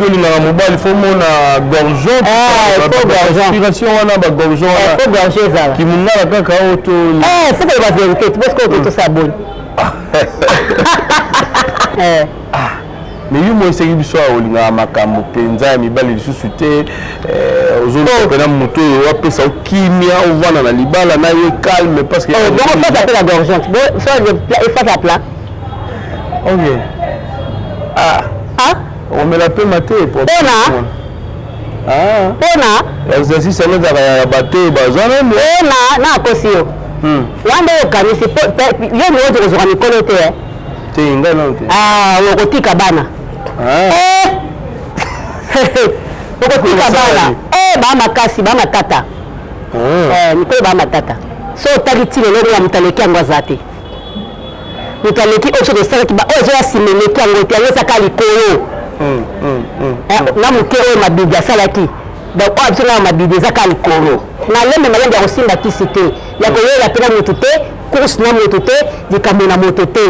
Olingaka mobali fo mona gorgeon inspiration wana ba gorgeon wana fo gorgeon ezala kimungala kaka oyo to eh fo koloba vérité tu bosiko to tosala boni eh. ah mais yo moi esengi biso awa olingaka makambo mpenza ya mibali lisusu te eh, ozoluka mpena oh. moto oyo apesa yo kimia ovanda na libala na ye calme parce que oh, bongo face apela gorgeon face à plat ok ah ah Omela pema te pona ah. pona exercice yango ezalaka ya bato oyo baza nanu pona nakosi yo hmm. wana nde okanisi yo niote okozwaka mikolo te eh. te ngai nano te ah, okotika bana ah. eh. okotika bana eh, baa makasi baa matata mikolo baa matata so otali ti lelo ya moto aleki yango aza te moto aleki oyo soki osalaki ba oyo ezoya nsima eleki yango te yango ezaka likolo hmm, hmm, hmm, eh, na moke oyo mabidi asalaki donc oyo biso ngai mabidi eza kaka likolo malembe malembe ya kosimba kisi te ya koyela mpe na moto te course na moto te likambo na moto te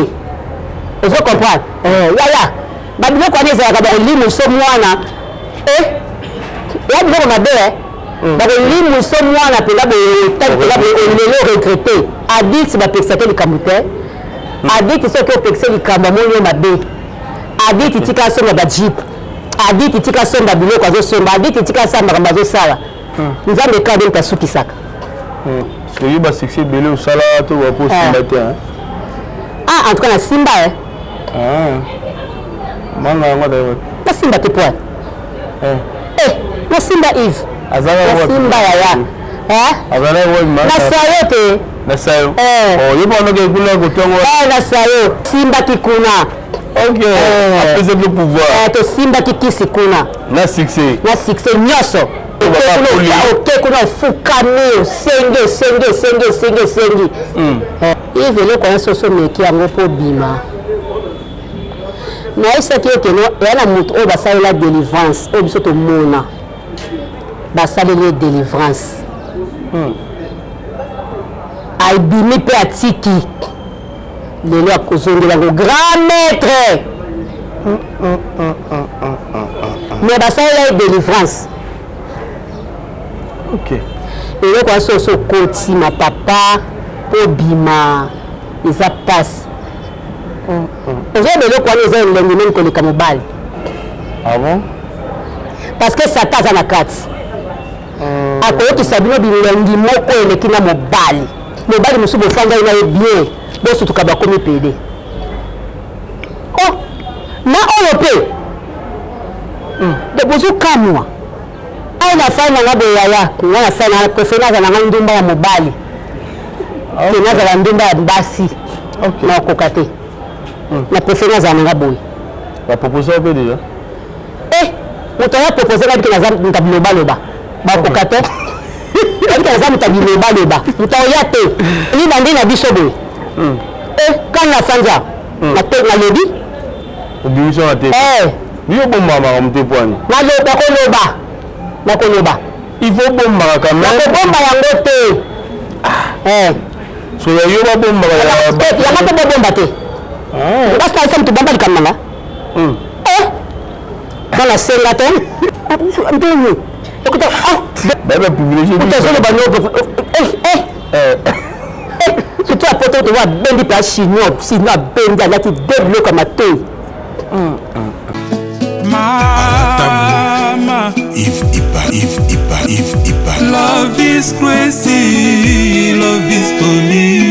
ozo comprendre eh, yaya babiloko wana ezalaka bakolimuso mwana eh, ya biloko mabe eh. Bakolimwiso mwana mpenza boye otali mpenza boye olelo regrete. Adulte bapekisaka likambo te. Adulte soki opekise likambo amoni yo mabe. Adulte tika asomba ba jeep. Adulte tika asomba biloko azosomba. Adulte tika asala makambo azosala. Nzambe kaka nde moto asukisaka. Soki ba succès ebele osala to bapo osimba te. Ah, en tout cas nasimba eh. Ah. Manga yango azali wapi? Nasimba te poa. Eh. Eh, nasimba Yves. Nasimba yaya. Eh? Azalaki wapi? Na sayo te. Na sayo. Eh. Oh, yo bana ke kuna kotongo. Eh, na sayo. Simbaki kuna. Ok. Eh. Apesa le pouvoir. Eh, tosimbaki kisi kuna. Na succès. Na succès nyonso. Oke kuna ofukami osengi osengi osengi osengi osengi. Hmm. Eh, Yves eloko wana soso omeki yango mpo obima. Nayebisaki yo keno eya na moto oyo basalela delivrance oyo biso tomona basaleli ye delivrance hmm. Abimi mpe atiki lelo akozongela yango grand maître mais basalela ye delivrance okay. Eloko wana soso okoti mapapa mpo obima eza pasi. Ozoyeba eloko wana eza elengi meme koleka mobali. Ah bon? Parce que Satan aza na kati. Akoyokisa bino bilengi moko eleki na mobali. Mobali mosusu bofandaki na ye bien, bosutuka bakomi pede. Oh, na oyo pe. Donc bozokamwa. Awa nasali na nga boye yaya, nga nasali na préfère nazala na nga ndumba ya mobali. Ke nazala ndumba ya basi. Nakokoka te. Na préfère nazala na nga boye. Ba proposer yo pe déjà? Eh, moto aya proposer nga bike naza moto ya bilobaloba. Bakoka te. Bike naza moto ya bilobaloba. Moto aoya te. Liba nde na biso boye. Eh, kanga sanza. Nalobi. Obimisi wana te. Eh. Yo bombaka makambo te pwani. Naloba koloba. Nakoloba. Il faut bombaka quand même. Nakobomba yango te. Ah. Eh. So ya yo babombaka ya yango mpe bobomba te. Ah. Basi na moto bomba likambo na nga. Hmm. Eh. Nga nasenga te. Ndenge. Okuta ah. Baye ba privilégié. Moto azoloba no. Eh eh. Eh. Surtout ya poto to abendi mpe chinois chinois abendi alati de biloko ya matoi. Mama Yves Ipa, Yves Ipa, Yves Ipa. Love is crazy, love is funny.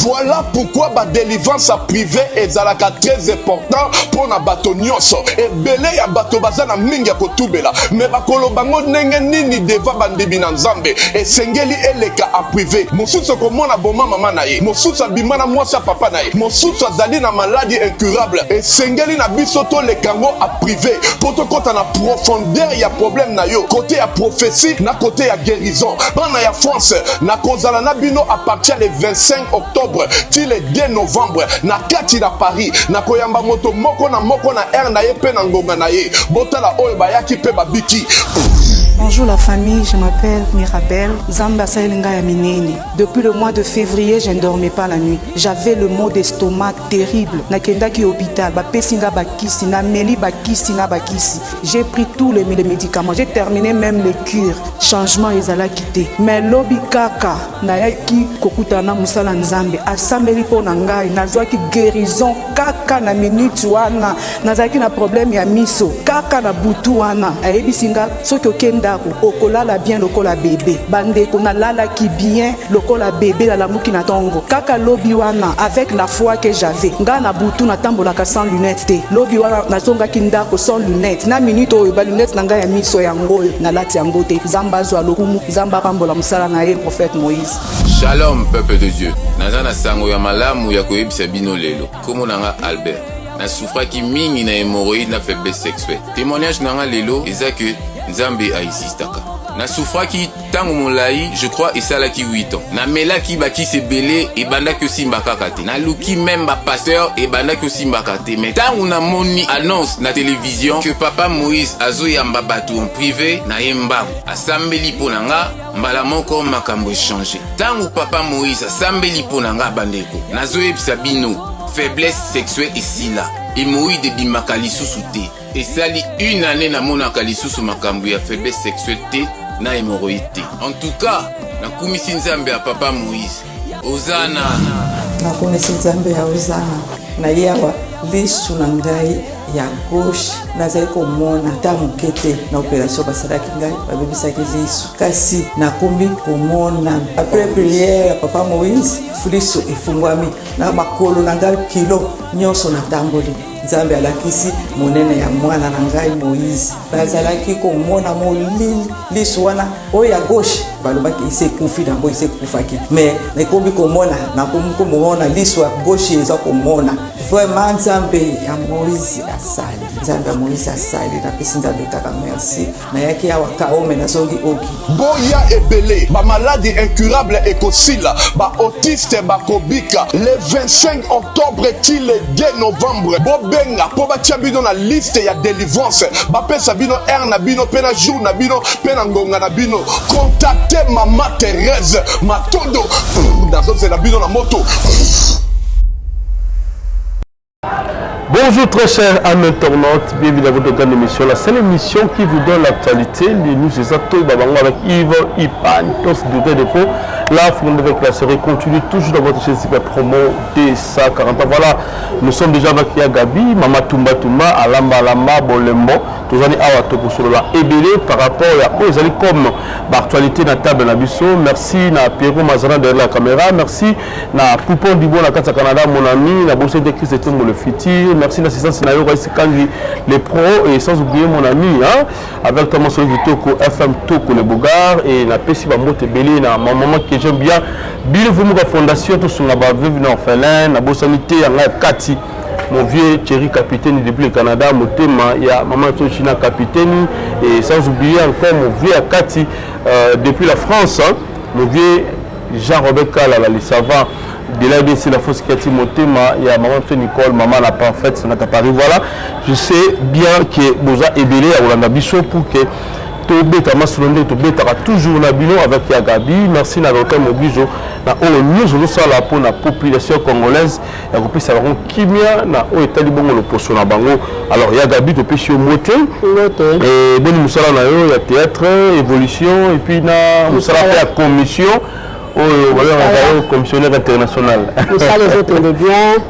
Voilà pourquoi ba delivrance ya privé ezalaka très important mpo na bato nyonso. Ebele ya bato baza na mingi ya kotubela, mais bakoloba ngo ndenge nini devant bandimi na Nzambe? Esengeli eleka en privé. Mosusu okomona boma mama na ye, mosusu abima na mwasi ya papa na ye, mosusu azali na maladi incurable. Esengeli na biso toleka ngo en privé mpo tokota na profondeur ya problème na yo, cote ya prophetie na cote ya guérison. Bana ya France, nakozala na bino à partir le 25 octobre ti le 2 novembre na kati na Paris. Nakoyamba moto moko na moko na heure na ye mpe na ngonga na ye. Botala oyo bayaki mpe babiki. Bonjour la famille, je m'appelle Mirabel Nzambe asaleli ngai ya minene. Depuis le mois de février, je ne dormais pas la nuit. J'avais le maux d'estomac terrible. Nakendaki hôpital, bapesi nga bakisi, nameli bakisi na bakisi. J'ai pris tous les, les médicaments, j'ai terminé même les cures. Changement ezalaki te. Mais lobi kaka nayaki kokutana na mosala Nzambe, asambeli mpo na ngai, nazwaki guérison kaka na minute wana. Nazalaki na problème ya miso kaka na butu wana. Ayebisi nga soki oke ndako okolala bien lokola bebe. Bandeko, nalalaki bien lokola bebe, nalamuki na ntongo kaka lobi wana avec la foi que j'avais. Nga na butu natambolaka sans lunette te. Lobi wana nazongaki ndako sans lunette. Na minute oyo ba lunette na ngai ya miso yango oyo nalati yango te. Nzambe azwa lokumu, Nzambe apambola mosala na ye prophète Moïse. Shalom peuple de Dieu. Naza na sango ya malamu ya koyebisa bino lelo. Kombo na nga Albert. Na souffraki mingi na hémorroïde na faiblesse sexuelle. Témoignage na nga lelo eza que Nzambe a existaka. Na souffraki tango molayi, je crois esalaki 8 ans. Namelaki bakisi ebele ebandaki osimba kaka te. Naluki meme ba pasteur ebandaki osimbaka te. Mais tango namoni annonce na télévision que papa Moïse azoyamba bato en privé, naye mbangu. Asambeli mpo na nga, mbala moko makambo echange. Tango papa Moïse asambeli mpo na nga bandeko, nazoyebisa bino faiblesse sexuelle esila, hémorroïde ebimaka lisusu te. Esali une année namonaka lisusu makambo ya faiblesse sexuelle te na hémorroïde te. En tout cas, nakumisi Nzambe ya papa Moïse. Ozana. Nakumisi Nzambe ya Ozana. Naye awa lisu na ngai ya gauche nazali komona ata moke te. Na operation basalaki ngai babebisaki lisu, kasi nakomi komona après prière ya papa Moïse, lisu efungwami na makolo na ngai kilo nyonso natamboli. Nzambe alakisi monene ya mwana na ngai Moïse. Bazalaki komona molili lisu wana oyo ya gauche, balobaki esi ekufi nango, esi ekufaki, mais nakomi komona, nakomi komona lisu ya gauche eza komona. Vraiment Nzambe ya Moïse asali, Nzambe ya Moïse asali. Napesi Nzambe kaka merci. Nayaki awa kaome, nazongi oki. Boya ebele, ba maladi incurable ekosila, ba autiste bakobika. Le 25 octobre ti le 2 novembre, bobenga po batia bino na liste ya delivrance, bapesa bino heure na bino pe na jour na bino pe na ngonga na bino. Contactez mama Therèse Matondo, nazozela bino na moto. Bonjour très chers amis internautes, bienvenue dans votre grande émission, la seule émission qui vous donne l'actualité, les news et ça, tout avec Yves Ipan, tous de défaut. La fournie avec la série continue toujours dans votre chaîne Super Promo DSA40. Voilà, nous sommes déjà avec Yagabi, Mama Tumba Tumba, Alamba Alamba, Bolembo, tozali awa tokosolola ebele par rapport ya oyo ezali comme baactualité na table na biso. Merci na Pierrot Mazana derrière la caméra, merci na Poupon Dibo na kati ya Canada, mon ami, na Bossé de Christ Etongo le futur, merci na assistance na yo Raïs Kangi le pro et sans oublier mon ami hein, avec Thomas Soki Toko FM Toko le Bogar et na pesi ba mbote ebele na ma maman que j'aime bien Bill Vumuka Fondation tosunga ba veuve na orphelin na bosani te ya ngai kati mon vieux Thierry Capitaine depuis le Canada, motema ya maman Sochina Capitaine et sans oublier encore mon vieux Akati depuis la France, hein, mon vieux Jean-Robert Kalala le savant de l'ABC la fosse Kati motema ya maman Sochina Nicole, maman la parfaite na Paris. Voilà, je sais bien que boza ebele ya kolanda biso pour que tobeta masolo nde tobetaka toujours na bino avec ya Gabi. Merci na Rotin Mobizo na oyo nyonso ozosala mpo na population congolaise ya kopesa bango kimia na oyo etali bongo loposo na bango. Alors ya Gabi, topesi yo mbote. Boni mosala na yo ya théâtre, évolution et puis na mosala mpe ya commission oyo babengaka yo commissionnaire international? Mosala ezokende bien,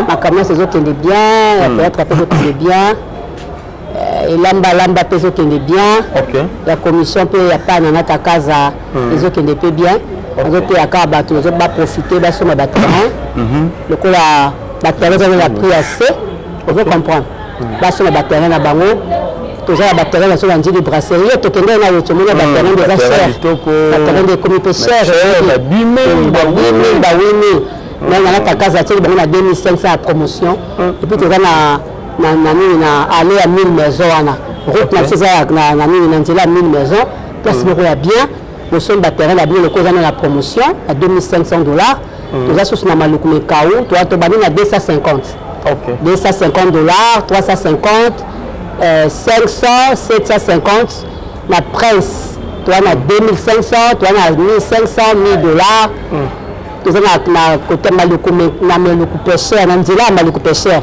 makambo nyonso ezokende bien, ya théâtre mpe ezokende bien, elambalamba mpe ezokende bien, ya commission mpe ya pana na takaza ezokende mpe bien. Nazoteya kaka bato nazo baprofite basomba baterrain, lokola baterrain eza na prix ya se, ozo comprendre, basomba baterrain na bango. Toza na baterrain na biso na Ndjili Brasserie. Yo tokende na yo, tomoni baterrain nde eza cher, baterrain nde ekomi mpe cher, bawimi bawimi. Mais nana takaza atieli bango na 2500 ya promotion. Et puis toza na nini, na allée ya 1000 maison wana, route na biso eza na nini, na nzela ya 1000 maison, place moko ya bien. Bosombi baterrain na bino lokola eza na promotion ya 2500 dollars. Toza susu na Maluku Mekau, toza tobandi na 250, 250 dollars, 350, 500, 750. Na Prince toza na 2500, toza na 1500, 1000 dollars. Toza na côté Maluku, na Maluku pêcheur, na nzela ya Maluku pêcheur.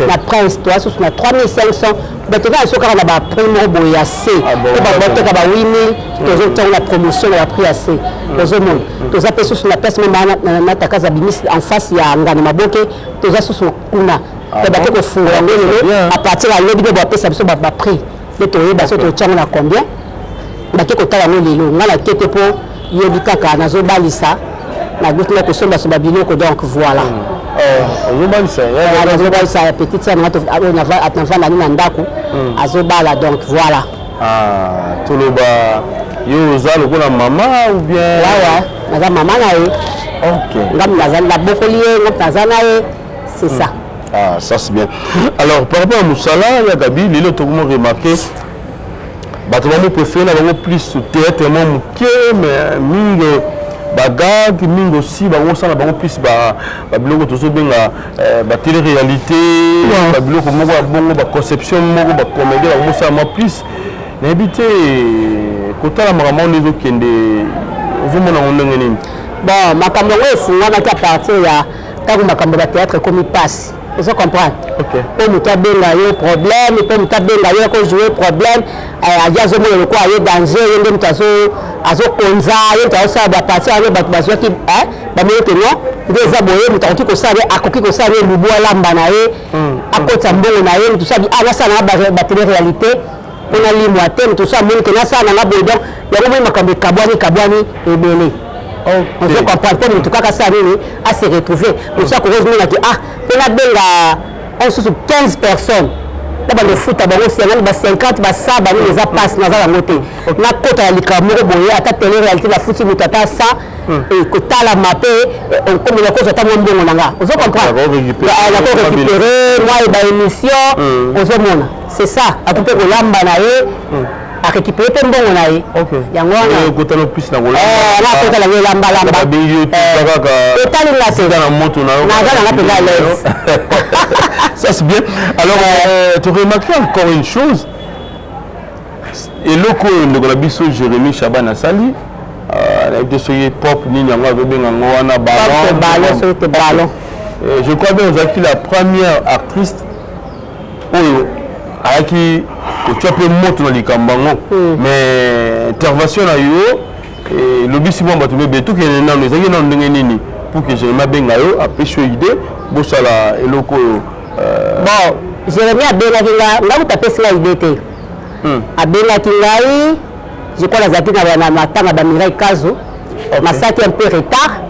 Na Prince toza susu na 3500. Bato toza na so kaka na baprix moko boye ya c po bato bateka ba 8000, tozotiango na promotion na baprix ya c. Ozomona, toza mpe susu na place moma na Takaza Bimisi, en face ya Ngano Maboke. Toza susu kuna mpe bate kofungola yango lelo, à partir ya lobi nde bapesa biso baprix nde toyeba so totiango na combien. Bake kotala yango lelo, ngai nake te mpo yebi kaka nazobalisa, naguti na kosombasomba biloko, donc voilà. Ozobalisa? Nazobalisa petite sœur nanga oyo navanda ni na ndako, azobala, donc voilà. Ah, toloba yo oza lokola mama ou bien? Wawa, naza mama na ye. Ngambi naza nabokoli ye, ngambi naza na ye, c'est ça. Ah, ça c'est bien. Alors, par rapport à mosala ya Gabi, lelo tokomo remarquer bato bango préféré na bango plus théâtre mwa moke, mais mingi bagag, mingi aussi bango osala bango plus babiloko tozobenga batélé réalité, babiloko moko ya bongo, baconception moko, bacomédie bango mosala mwa plus. Nayebi te, kotala makambo wana ezokende, ozomona yango ndenge nini? Bon, makambo yango efungwamaki à partir ya ntango makambo ya théâtre ekomi mpasi, ozo comprendre? Mpo moto abenga yo problème, mpo moto abenga yo akojoue problème, aye azomona lokola aye danger, ye nde moto azokonza, ye moto azosala. Baparti wana bato bazwaki, bamoni ke non, nde eza boye, moto akoki kosala ye, akoki kosala ye lubu, alamba na ye, akotisa mbongo na ye. Moto sabi, ah, nasala nanga batélé réalité mpona limwa te. Moto so amoni ke nasala nanga boye, donc yango moi makambo ekabwani ekabwani ebele, ozo comprendre? Mpo moto kaka asala nini, ase retrouver. Moto so akoki omonaki, ah, mpo nabenga mosusu 15 personnes na bando futa bango 50, ba 50, ba 100, banini, eza mpasi, naza yango te. Nakota na likambo moko boye, ata télé réalité, nafuti moto ata 100, kotalama mpe okomela kozwa ata mwa mbongo na nga, ozo comprendre? Nako récupérer mwa baémission, ozomona, c'est ça. Ako mpe kolamba na ye, arécupéré mpe mbongo na ye, yango wana. Okotana plus na Nakota nango elambalamba, etalinga te, naza nanga mpenza à l'aise. Ça c'est bien. Alors tu remarques encore une chose, eloko oyo ndeko na biso Jérémi Chaban asali, nayebi te soki pop nini yango azobenga yango wana. Ballon, soki te ballon. Je crois bien ozalaki la première actrice oyo ayaki kotia mpe moto na likambo yango, mais intervention na yo elobisi mwa bato mebe. Tokende nano, ezalaki nano ndenge nini pour que Jérémi abenga yo, apesi yo idée bosala eloko oyo? Bon, Jérémi abengaki nga, nga kuta apesi nga idée te. Abengaki ngai, je crois nazalaki na matanga bamirai Kazo, nasalaki un peu retard.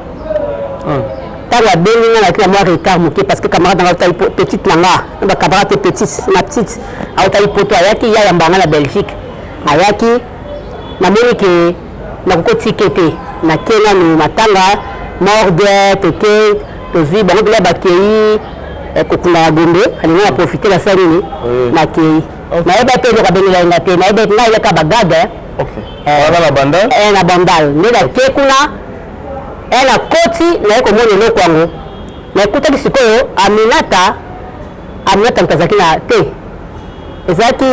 Ntango abengi nga, naki na mwa retard moke parce que camarade nanga autaki, petite na nga, na bacamarade te, petite na petite autaki poto, ayaki ya yamba nga na Belgique. Ayaki, namoni ke nakoki kotike te, nake nanu matanga, morgue, toke tozwi bango mpela, bakei kokunda ya Gombe. Alingi na profite, nasala nini, nakei. Nayeba te eloko abengelaki nga te, nayeba ngai yaka bagage. Na Bandal? Na Bandal nde nake kuna. Nakoti, naye komona eloko yango, nakutaki sikoyo Aminata. Aminata moto azalaki na te, ezalaki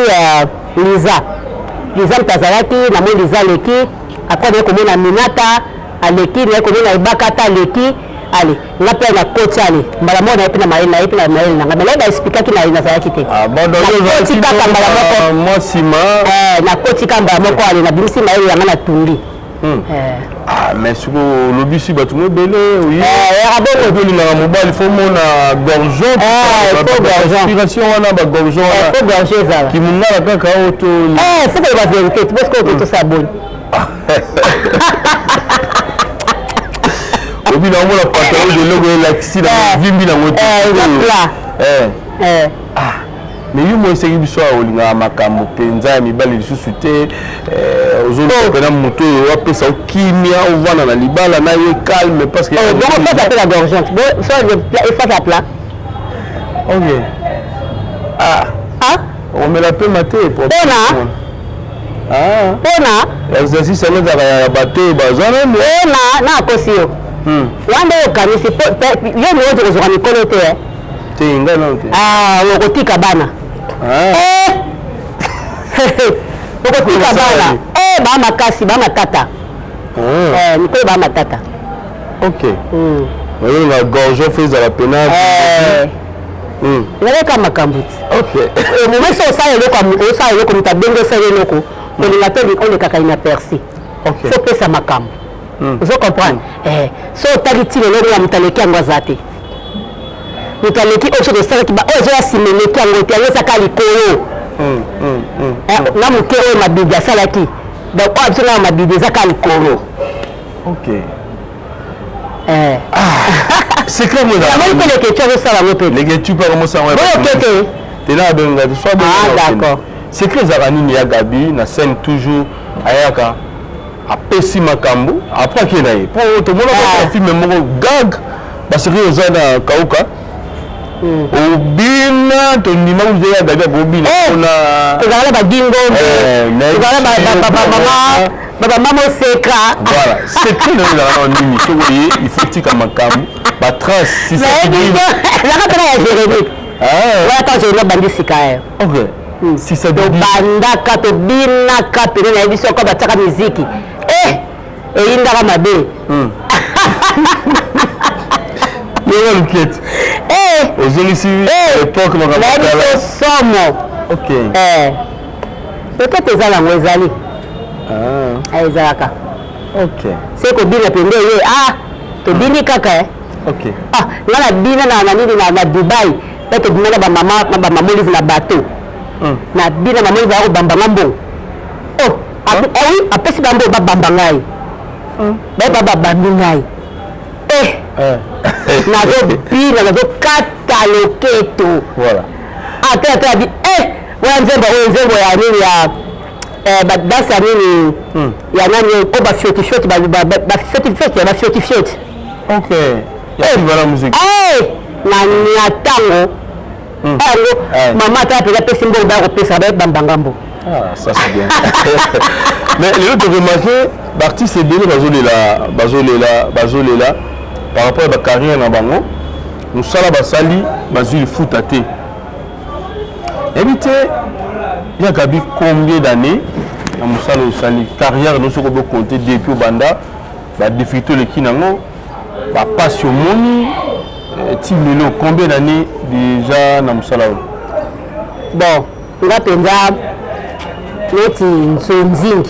Liza. Liza moto azalaki, namoni Liza aleki, après naye komona Aminata aleki, naye komona Ebakata aleki. Ale nga mpe nakoti, ale mbala moko naye mpe na mayele, naye mpe na mayele na ngai, mais naye baexplikaki na ye, nazalaki te. Nakoti kaka mbala moko. Mwa nsima. Nakoti kaka mbala moko, ale nabimisi mayele yanga, natumbi. Ah, mais sikoyo olobisi bato mo ebele, olingaka mobali fo mona gorgeon, inspiration wana, bagorgeon wana kimungala kaka oyo to. Faut koloba vérité, parce que tosala boni. Obi na omona pantalon de eloko elakisi na vimbi nango te. Mais yo mo esengi biso awa, olingaka makambo mpenza ya mibali lisusu te, ozoluka mpena moto oyo apesa yo kimia, ovanda na libala na ye calme, parce que Donc face à la gorgeante, face à plat. Ok, ah ah, omela pema te. Mpona mpona Exercice yango ezalaka ya bato oyo baza nano. Mpona nakosi yo wana nde okanisi yo nio tokozwaka mikolo te. Te, ngai nano te. Okotika bana, okotika bana. Eh, ba makasi ba matata ah. Eh, mikolo ba matata ok oyoka gorge fo ezala pena eh. Ezalaka makambo ti moment so osala eloko osala eloko moto abengi osala eloko olinga te olekaka inaperci fo opesa makambo ozo comprendre so otali ti lelo ya moto aleki yango aza te moto aleki oyo soki osalaki oyo ezoya nsima eleki yango te yango ezaka likolo na moke oyo mabidi asalaki donc oyo biso na mabidi eza kaka likolo ok secret mo ezali mpe leketu azosala yango mpe leketu mpe akomosala yango oyo te te na abenga te so abenga d'accord secret ezalaka nini ya Gabi na scène toujours ayaka apesi makambo après ake na ye mpo tomonaka ah. film moko gag basecret oza na kauka obina tondima kutu ya Gabi akobina mpona tozala na badingombe tozala na bamama moseka voilà secret na ezalaka na nini soki oye il faut tika makambo batrace ezalaka mpena ya Jérémie wana ta Jérémie abandi sika ye ok tobandaka tobinaka pene nayebi soko batiaka miziki e eyindaka mabe yonga lukete ozongisi époque makambo nayebi so somo ok peut-être eza nango ezali ezalaka ok se kobina pembe ye ah tobini kaka eh. ok ah nga nabina na nini na Dubai mpe tobima na bamama na bamama Olive na bateau nabina mama Olive akobamba nga mbongo oh oui apesi bambo babamba ngai bayeba babambi ngai eh nazobina nazokata loketo voilà ate ate abi eh wana nzembo oyo nzembo ya nini ya badanse ya nini ya nani oyo bafiotifioti bafiotifioti ya bafiotifioti ok ya vala musique na ntango yango mama ata mpenza apesi mbongo baya kopesa bayebamba ngambo. Ah, ça c'est bien. Mais lelo toremarke baartiste ebele bazolela bazolela bazolela par rapport ya bacarrière na bango, mosala basali bazwi lifuta te. Yebi te ya Gabi combien d'années na mosala osali carrière no soki obokonte depuis obanda, badifficulté oleki nango, bapasi omoni ti lelo, combien d'années déjà na mosala oyo? Bon, nga mpenza neti nzonzingi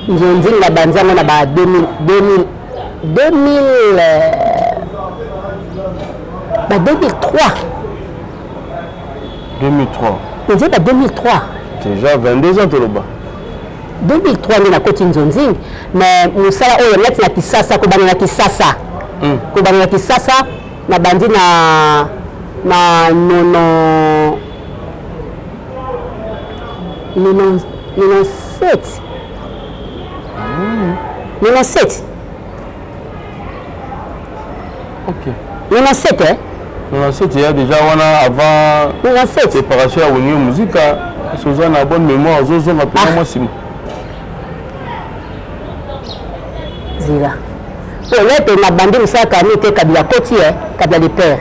nzonzingi na banzi yango na ba 2000 2000 2000 ba 2003. 2003. Eza ba 2003. Déjà 22 ans toloba. 2003 nde nakoti nzonzingi, mais mosala oyo neti na Kisasa, kobanda na Kisasa, kobanda na Kisasa nabandi na nono nono 97 97. Ok. 97 eh? 97 ya déjà wana avant 97 séparation ya Wenge Muzika. Oza na bonne mémoire, ozozonga mpena mwa nsima. Zela po lete nabandi mosala kami te, Kabila koti e Kabila le père.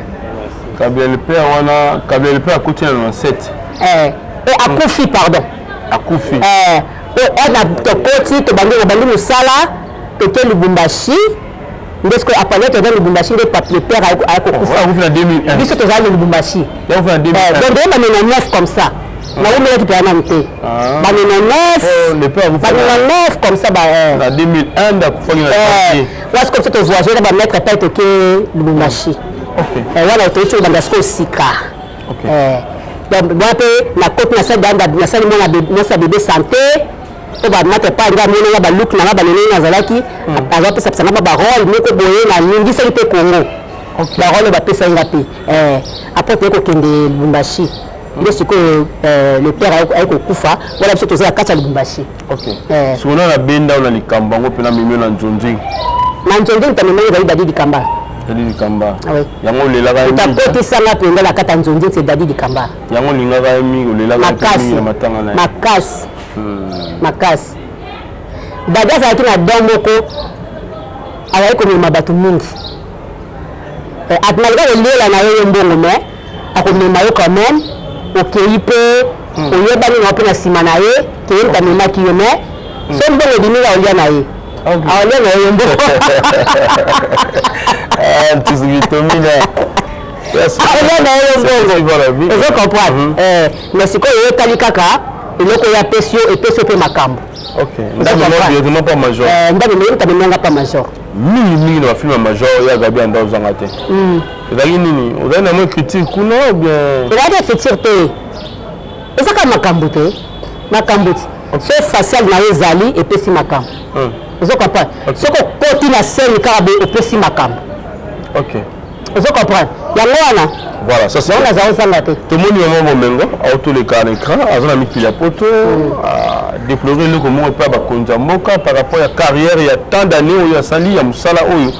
Kabila le père wana, Kabila le père akoti na 97. Eh, e akufi, pardon. Akufi. Eh, po na tokoti tobandi nabandi mosala toke Lubumbashi nde sikoyo apale toza Lubumbashi nde le père akokufa. Akufi na 2001. Biso tozala na Lubumbashi. Akufi na 2001. Donc toye ba 99 comme ça, naumelaki mpenza nanu te, ba 99, ba 99 comme ça ba Na 2001 nde akufaki na wana sikoyo biso tovoyage na bamaître epai toke Lubumbashi wana toyei kobanda sikoyo sika. Donc wana mpe nakoti nasali mwana mwasi ya bébé santé po bamaître epai nde amonanga baluke nanga banene nazalaki azapesapesa nga barole moko boye naningisaki mpe Congo barole oyo bapesaki nga mpe. Après toye kokende Lubumbashi nde sikoyo le père aye kokufa wana biso toza na kati ya Lubumbashi. Sikoyo na benda na likambo yango mpena memi na nzonzingi. Na nzonzingi tamemaki ezali Dadi Dikamba. Dadi Dikamba yango olelaka ye mingi. Otakotisanga mpenza na kati ya nzonzingi, c'est Dadi Dikamba. Yango olingaka ye mingi, olelaka ye mpe mingi na matanga na ye. Makasi makasi. Dadi azalaki na don moko, azalaki komema bato mingi. Malgré kolela na ye yo mbongo, mais akomema yo quand même. Okei mpe oyebani na mpe na nsima na ye keye moto amemaki yo, mais so mbongo ebimi aolia na ye, aolia na ye mbongo. Tisukitomina. Aolia na ye mbongo, ozo comprendre? Mais sikoyo oyetali kaka eloko oyo apesi yo, epesi yo mpe makambo. Directement pa major. Ndako moto amemanga pa major. Mingi mingi na bafilm ya major ya Gabi anda ozanga te. Ezalaki nini? Ozali na mwa écriture kuna ou bien? Ezalaki écriture te, eza kaka makambo te, makambo ti so facial na yo ezali epesi makambo, ozo comprendre? Soki okoti na scène kaka boye, opesi makambo. Ozo comprendre yango wana? Voilà, ça c'est yango naza kozanga te. Tomoni mama Bomengo aotoleka na écran, aza na mikili ya poto, déplore eloko moko epai ya bakonzi ya mboka par rapport ya carrière ya tant d'année oyo asali ya mosala oyo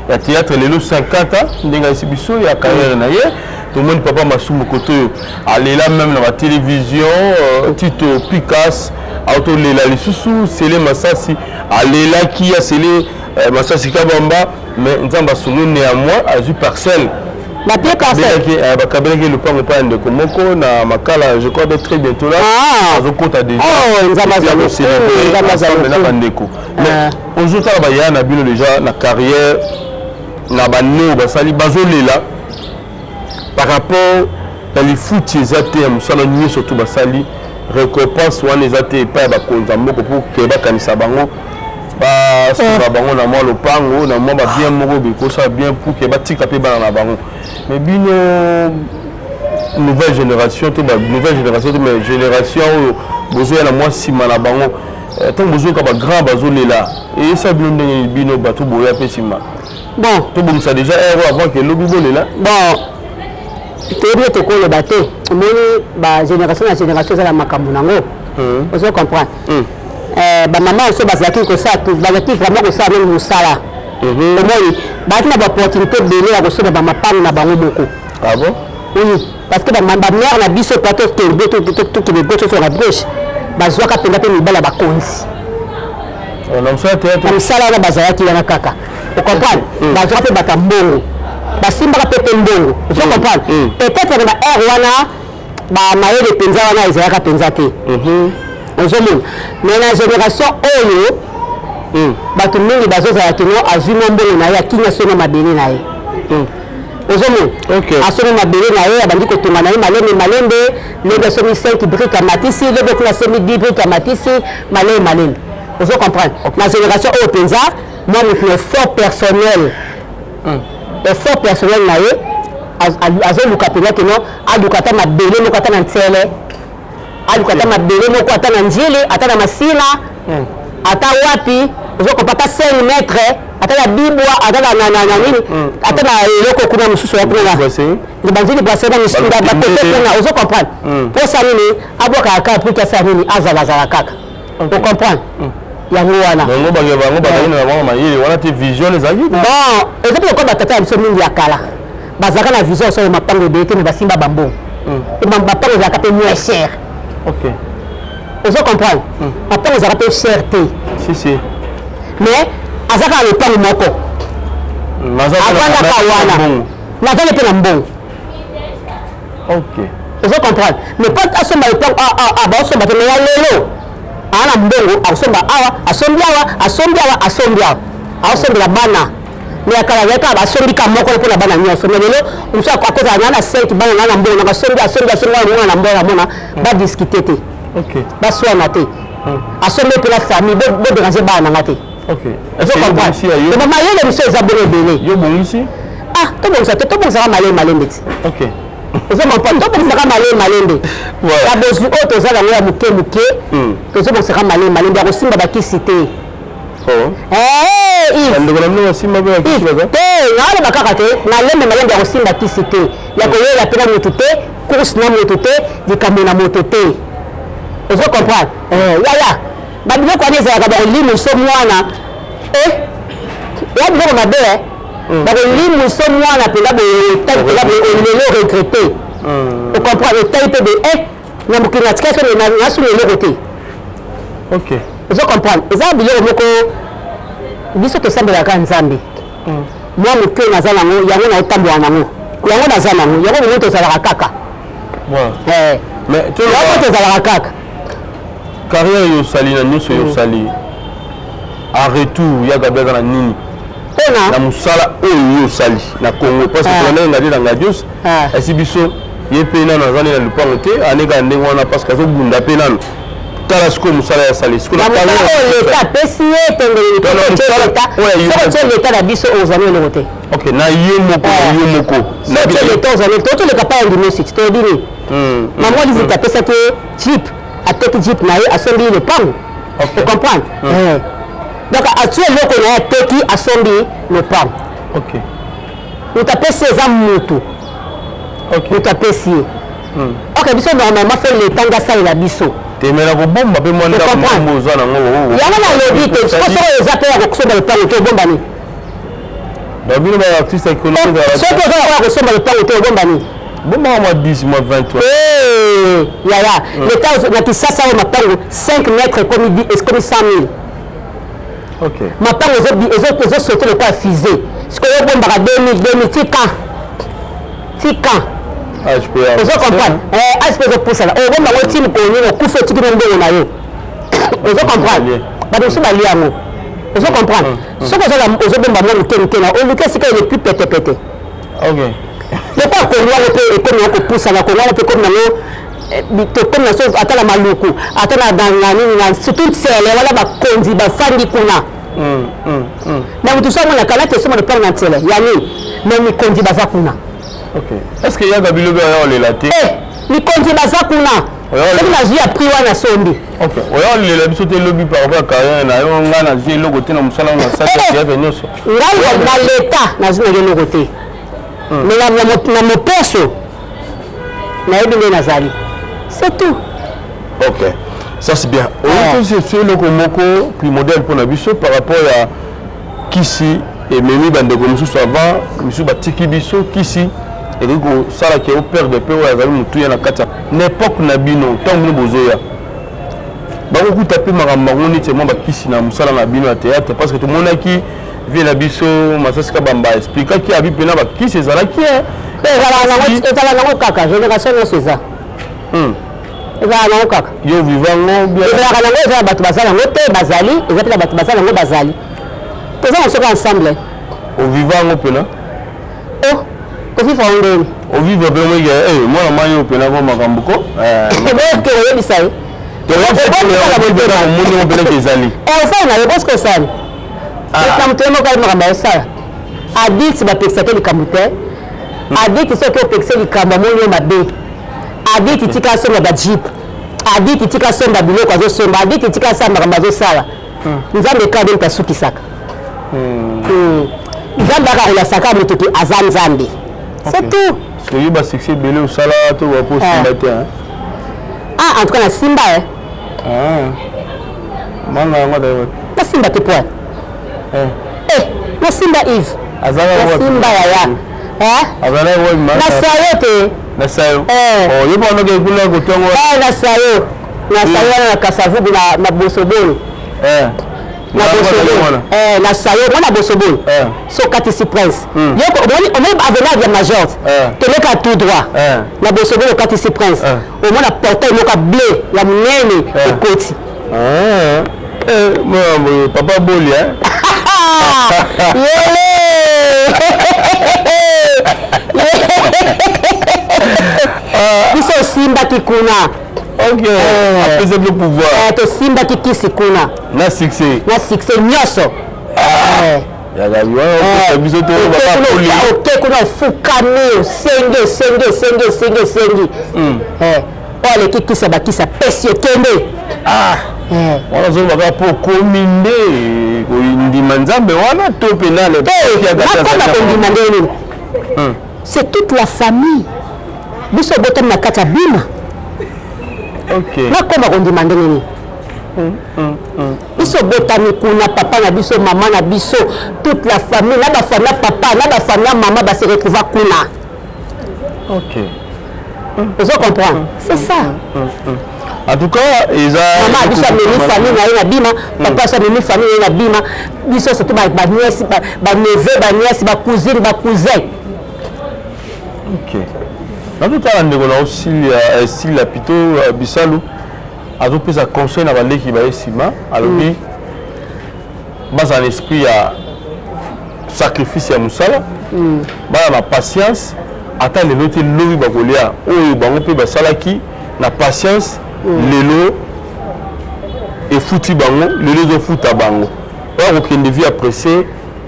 ya théâtre. Lelo 50 ans ndenge ayesi biso ya carrière na ye. Tomoni papa Masumu kote oyo alela même na batélévision, Tito Picas aotolela lisusu, Sele Masasi alelaki, asele Masasi Kabamba, mais Nzambe asungi, néanmoins azwi parcelle. Bapie parcelle. Bakabelaki lopango epai ya ndeko moko na Makala, je crois très bientôt là azokota déjà na bandeko. Mais ozotala baya na bino déjà na carrière na baneo basali, bazolela par rapport na lifuti eza te ya mosala nyonso to basali, récompense wana eza te epai ya bakonzi ya mboka mpo ke bakanisa bango, basunga bango na mwa lopango, na mwa babien moko bekosala bien pour ke batika mpe bana na bango. Mais bino nouvelle génération to nouvelle génération to, mais génération oyo bozoya na mwa nsima na bango, ntango bozoyoka bagrand bazolela, eyesa bino ndenge bino bato boya mpe nsima? Bon. Tobongisa déjà ero avant ke elobi bolela. Bon, toyebi tokoloba te. Omoni, bagénération na génération eza na makambo nango, ozo comprendre? Bamama oso bazalaki kosala, bazalaki vraiment kosala nini mosala. Omoni, bazalaki na baopportunité ebele ya kosomba bamapango na bango moko. Ah bon? Oui, parce que bamare na biso pa tokende, tokende gauche, tosoka gauche, bazwaka mpenza mpe mibala bakonzi. Na mosala théâtre. Na mosala wana bazalaki wana kaka, ocomprendre? Bazwaka mpe bato ya mbongo, basimbaka mpe mbongo, ozo comprendre? Peut-être na baheure wana bamayele mpenza wana ezalaka mpenza te, ozomona? Mais na génération oyo, bato mingi bazozala kino azwi mwa mbongo na ye, akimi, asomba mabele na ye, ozomona? Asombi mabele na ye, abandi kotonga na ye malembe malembe. Lobi asombi 5 brique, amatisi, lobi kuna asombi 10 brique, amatisi malembe malembe, ozo comprendre? Na génération oyo mpenza, mwa motu na effort personnel, effort personnel na ye, azoluka mpenza kino aluka ata mabele moko, ata na Ntsele, aluka ata mabele moko, ata na Njili, ata na Masina, ata wapi, ozokopa ata 5 mètre, ata na Bibwa, ata na nini, ata na eloko kuna mosusu ya kuna na banzili brasserie na misunda bakote kuna, ozo comprendre? Mposa nini abwakaka kaka pour asala nini, azalazala kaka, ocomprendre yango wana? Bango bango bazali na bango mayele wana te, vision ezalaki. Bon, eza mpe lokola batata ya biso mingi ya kala bazalaka na vision osala mapango ebele te, me basimba bambongo, mapango ezalaka mpe moins cher. Ozo comprendre? Mapango ezalaka mpe cher te. Si si. Mais aza kaka lopango moko, avandaka wana, nazali mpe na mbongo. Ozo comprendre? Mais po asomba lopango, baosomba te. Mais ya lelo, aa na mbongo, akosomba awa, asombi awa, asombi awa, asombi awa, aosombela bana. Mais ya kala azali kaka basombi ka moko mpona bana nyonso. Mais lelo mosu akozala naa na 5 bana, naa na mbongo nanga, asombi, asombi, asombi wana mwana na mbongo, amona badiscute te, baswana te, asombi mpe na famille, bodérange bana nanga te. Ozo comprendre? Mayele mosu eza bongo ebele. Yo bongisi. Ah, tobongisa te, tobongisaka malembe malembe ti. Ozo comprendre? Tobongisaka malembe malembe ya bozwi oyo toza nango ya moke moke, tozobongisaka malembe malembe ya kosimba bakisi te. Bandeko na bino basimba mpe bakisi baza? Te, naoloba kaka te malembe malembe ya kosimba kisi te, ya koyela mpe na motu te, course na motu te, likambo na moto te, ozo comprendre? Yaya, babiloko wana ezalaka bakolimuso mwana ya biloko mabe, bakolimuso mwana mpenza boye, otali mpenza boye, olelo regretter, ocomprendre? Otali mpe boye, na mokili natika so nasuni eloko te. Ozo comprendre? Eza biloko moko biso tosambelaka Nzambe. Mwa moke naza nango, yango naotambola nango, yango naza nango, yango momo tozalaka kaka. Yango tozalaka kaka. Carrière yo osali na nyonso yo osali, en retour ya Gabi aza na nini? Na mosala oyo yo osali na Congo, parce que tolandaki Ngadi na Ngadios, esi biso ye mpe nano aza nde na lupango te, aneka ndenge wana parce que azobunda mpe nano. Tala sikoyo mosala ya sali sikoyo oyo leta apesi ye, tendele soki leta na biso ozwani eloko te. Ok, na ye moko, na yo moko. Soki leta ozwani, totoleka pa ya ndimosi, toyebi nini. Mama Lizita apesaki ye jeep, ateki jeep na ye, asombi lopango. Ocomprendre? Donc atie eloko na ye, ateki, asombi lopango. Moto apesi eza motu, moto apesi ye. Ok, biso normalement faut leta nde asalela biso. Temela kobomba mpe mwa ndambo oza nango. Yango nalobi te, siko soki oyo eza mpe ya kosomba lopango te, obomba nini? Donc bino baartiste économique, soki oza ya kosomba lopango te, obomba nini? Bombaka mwa 10, mwa 20. Yaya, leta na Kisasa oyo mapango 5 mètres ekomi 100 000. Mapango ezosaute lokola fusée. Sikoyo obombaka 2000, 2000, tika tika, ozo comprendre? Age mpe ezopusana, obomba yango ti mokolo nini? Okufi, otiki no mbongo na yo. Ozo comprendre? Bato mosusu balia yango. Ozo comprendre? Soki ozobomba mwa moke moke na oluki esika ele plus petepete, lokola Kongo yango mpe ekomi yango kopusana. Kongo yango mpe ekomi yango, tokomi na so, ata na Maluku, ata na nini, na surtout Nsele wana, bakonzi bafandi kuna na motu so amona kala te soma lopango na Nsele ya nini, mais mikonzi baza kuna. Est ce que yaka bilobi oya olela te? Mikonzi baza kuna, soki nazwi ya prix wana, sombi. Oya olela biso te elobi par rapport ya carrière na yo: ngai nazwi eloko te na mosala na sali ya théâtre nyonso. Ngai na leta nazwi nanga eloko te, mais na moposo nayebi nde nazali, c'est tout. Ok, ça c'est bien. Oyoki so eloko moko primordial mpona biso par rapport ya kisi ememi bandeko mosusu avant misusu batiki biso. Kisi ekoki kosala ke operdre mpe oyo azali motuya na kati ya na époque na bino. Ntango bino bozoya, bakokuta mpe makambo bango neti mwa bakisi na mosala na bino ya théâtre, parce que tomonaki vie na biso Masasi Kabamba expliquaki abi mpena bakisi ezalaki. Ezala nango kaka, génération nyonso eza, ezala nango kaka. Yo vivango? Ezalaka nango, eza na bato baza nango te, bazali, eza mpe na bato baza nango, bazali. Toza na soki ensemble. Ovivango mpena? Oh, kovivre yango ndeni? Ovivre mpe moike mwana mai oyo mpena ko makambo ko. Boke oyebisa ye. Omoni ngo mpena ezali. Osali na yo bosoki osali na moto ye moko ayi makambo ayosala. Adulte bapekisaka likambo te. Adulte, soki opekisa likambo, amoni yo mabe. Adulte tika asomba bajeep, adulte tika asomba biloko azosomba, adulte tika asala makambo azosala. Nzambe kaka nde moto asukisaka. Nzambe aka kolasaka moto ke aza Nzambe, c'est tout. Soki basuccès ebele osala to bapo osimba te? Ah, en tout cas nasimba. Manga yango azali? Nasimba te point. Eh, nasimba Yves, nasimba yaya. Azalaki wapi? Na sayo te. Na sayo yo banoke kuna kotongo? Na sayo, na sayo wana na Kasavubu, na Bosobolo, na Bosobolo, na sayo mwana Bosobolo. So okatisi Prince, omoni avenue ya Major, toleka tout droit na Bosobolo, okatisi Prince, omona portail moko ya bleu ya monene, ekoti. Papa Boli. Yele, biso osimbaki kuna. Ok, apesa bino pouvoir. Tosimbaki kisi kuna. Na succès. Na succès nyonso. Biso te. Oke kuna, ofukami, osengi, osengi, osengi, osengi, osengi, oyo aleki kisa bakisa pesi, okende. Wana ozolobaka mpo okomi nde kondima Nzambe wana to mpe nakoma kondima ndenge nini? C'est toute la famille, biso obotami na kati ya bima. Nakoma kondima ndenge nini? Biso obotami kuna, papa na biso, mama na biso, toute la famille, na bafamille ya papa na bafamille ya mama base retrouva kuna. Ozo comprendre? C'est ça. En tout cas eza Mama biso amemi famille na ye na bima, papa so amemi famille na ye na bima, biso surtout banièces, baneveux, banièces, bacousine, bacousin. Ok. Nazotala ndeko na yo Silia, eh, Sila pito eh, Bisalu azopesa conseil na baleki baye nsima alobi mm. bazala na esprit ya sacrifice ya mosala mm. bana na patience ata lelo te lobi bakolia oyo bango mpe basalaki na patience mm. lelo efuti bango lelo ezofuta bango oyo akokende vie ya presse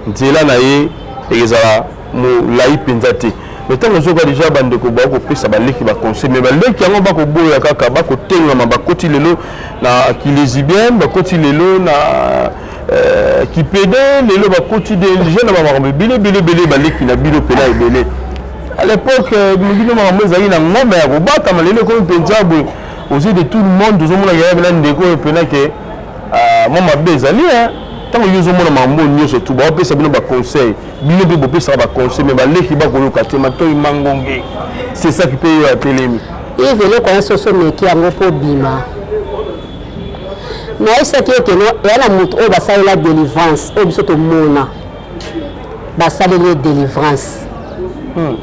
nzela na ye ekozala molai mpenza te mais ntango ozoka deja bandeko bakopesa baleki baconseil mais baleki yango bakoboya kaka bakotengama bakoti lelo na kilesibienne bakoti lelo na euh, kipede lelo bakoti deja na bamakambo ebele ebele ebele baleki na bino mpena ebele à l'époque euh, bino makambo ezalaki na ngomba ya kobatama lelo ekomi mpenza boye aux yeux de tout le monde ozomona yaya mpena ndeko oyo mpena ke ah, mwa mabe ezali ntango yo ozomona makambo oyo nyonso tu baopesa bino baconseil bino mpe bopesaka baconseil me baleki bakoyoka te matoi mangonge c'est ça qui mpe yo atelemi Yves eloko wana soso omeki yango mpo obima nayebisaki yo keno eya na moto oyo basalela délivrance oyo biso tomona basaleli ye délivrance hmm.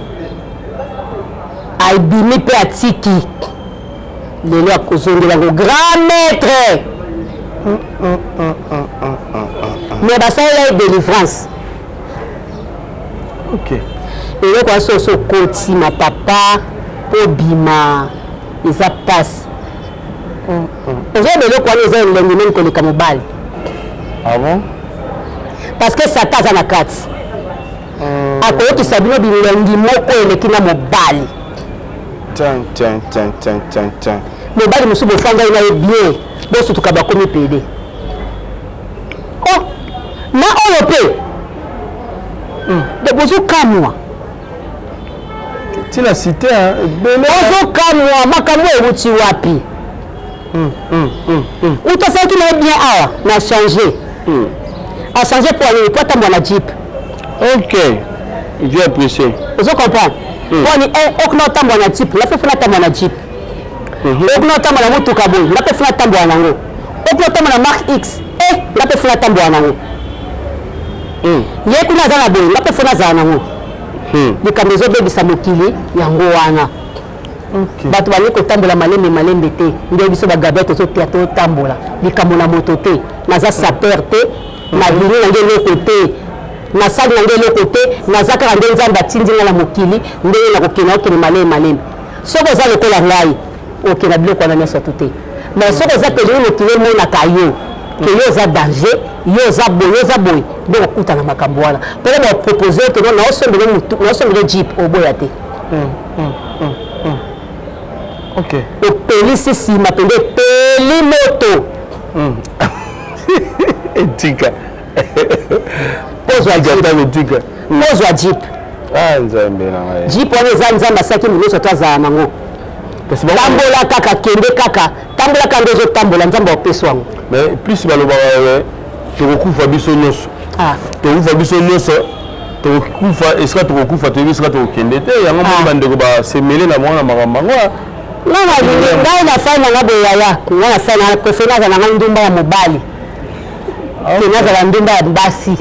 abimi mpe atiki lelo akozongela yango grand maître mais basalela ye délivrance okay. eloko ya soso okoti ma papa mpo obima eza mpasi ozoyeba eloko wana eza elengi meme koleka mobali ah bon? parce que satan aza na kati mm. akoyokisa bino bilengi moko eleki na mobali mobali mosusu bofandaki na ye bien bosutuka bakomi pede oh na oyo mpe mm. de bozokamwa ntina cité ebele ozokamwa makambo euti wapi mm, mm, mm, mm. uta asalaki na ye bien awa na change mm. achange mpo anini mpo atambwa na jeep ok j'ai apprécié ozo comprendre mpo ani eh, okuna otambwa na jeep nga mpe funa atambwa na jeep mhm. okuna otambwa na motuka boye nga mpe funa atambwa nango okuna otambwa na marque x eh nga mpe funa atambwa nango hmm. ye kuna aza na boye nga mpe funa azala nango hmm. likambo ezobebisa mokili yango wana bato balingi kotambola malembe malembe te nde biso bagabriel tozoteya totambola likambo na moto te naza saper te nalingi na nge eloko te nasali na nge eloko te naza kaka nde nzambe atindi nga na mokili ndenge nakokende okende malembe malembe soki oza lokola ngai okenda biloko wana nyonso tu te mais soki oza pene mokili emonaka yo ke yo oza danger yo oza boye yo oza boye nde okutana makambo wana mpona bapropose yo keno naosombele jeep oboya te hmm, hmm, hmm, ok opelisi nsima mpenza epeli moto etika ozwa etika ozwa jeep ah, nzambe na ngai jeep wana eza nzambe asalaki moto nyonso to azala nango tambola kaka kende kaka tambola kaka nde ozotambola nzambe apesi yango mais plus balobaka eh, tokokufa biso nyonso ah. tokokufa biso nyonso tokokufa esika tokokufa toyebi esika tokokende te yango moni ah. bandeko basemele na bango na makambo yango ah. nga nalingi ngai nasali nanga boyaya nga nasali nanga préféré nazala nanga ndumba ya mobali ke nazala ndumba ya basi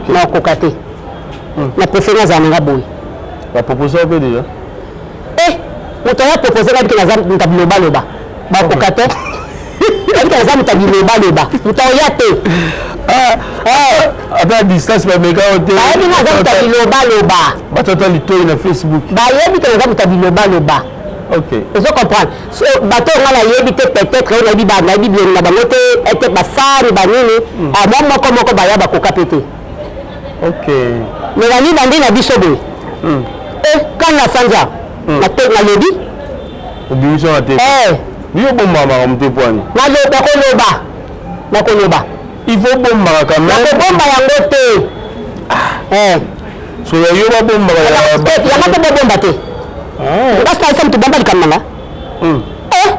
nakokoka te hmm. na préféré nazala nanga boye bapropose mpe déjà eh moto aya propose ngai bike naza moto ya bilobaloba bakoka te abike naza moto ya bilobaloba moto aoya te ah, eh. ata distance bameka yo te bayebi nga aza moto ya bilobaloba bato ata litoi na facebook bayebi te naza moto ya bilobaloba ok ozo comprendre so bato oyo nga nayebi te peut-être oyo nayebi nayebi bilongi na bango te ete basani banini hmm. ah, mwa moko moko baya bakoka mpe te ok mais nani bandi na biso boye hmm. eh kanga sanza hmm. nalobi obimisi wana te eh. yo obombaka makambo te pwani nakoloba nakoloba il faut obombaka quand même nakobomba yango te ah. eh. so ya yo babombaka yanga mpe bobomba te ah. ngasi nayesa moto bomba likambo nanga hmm. eh.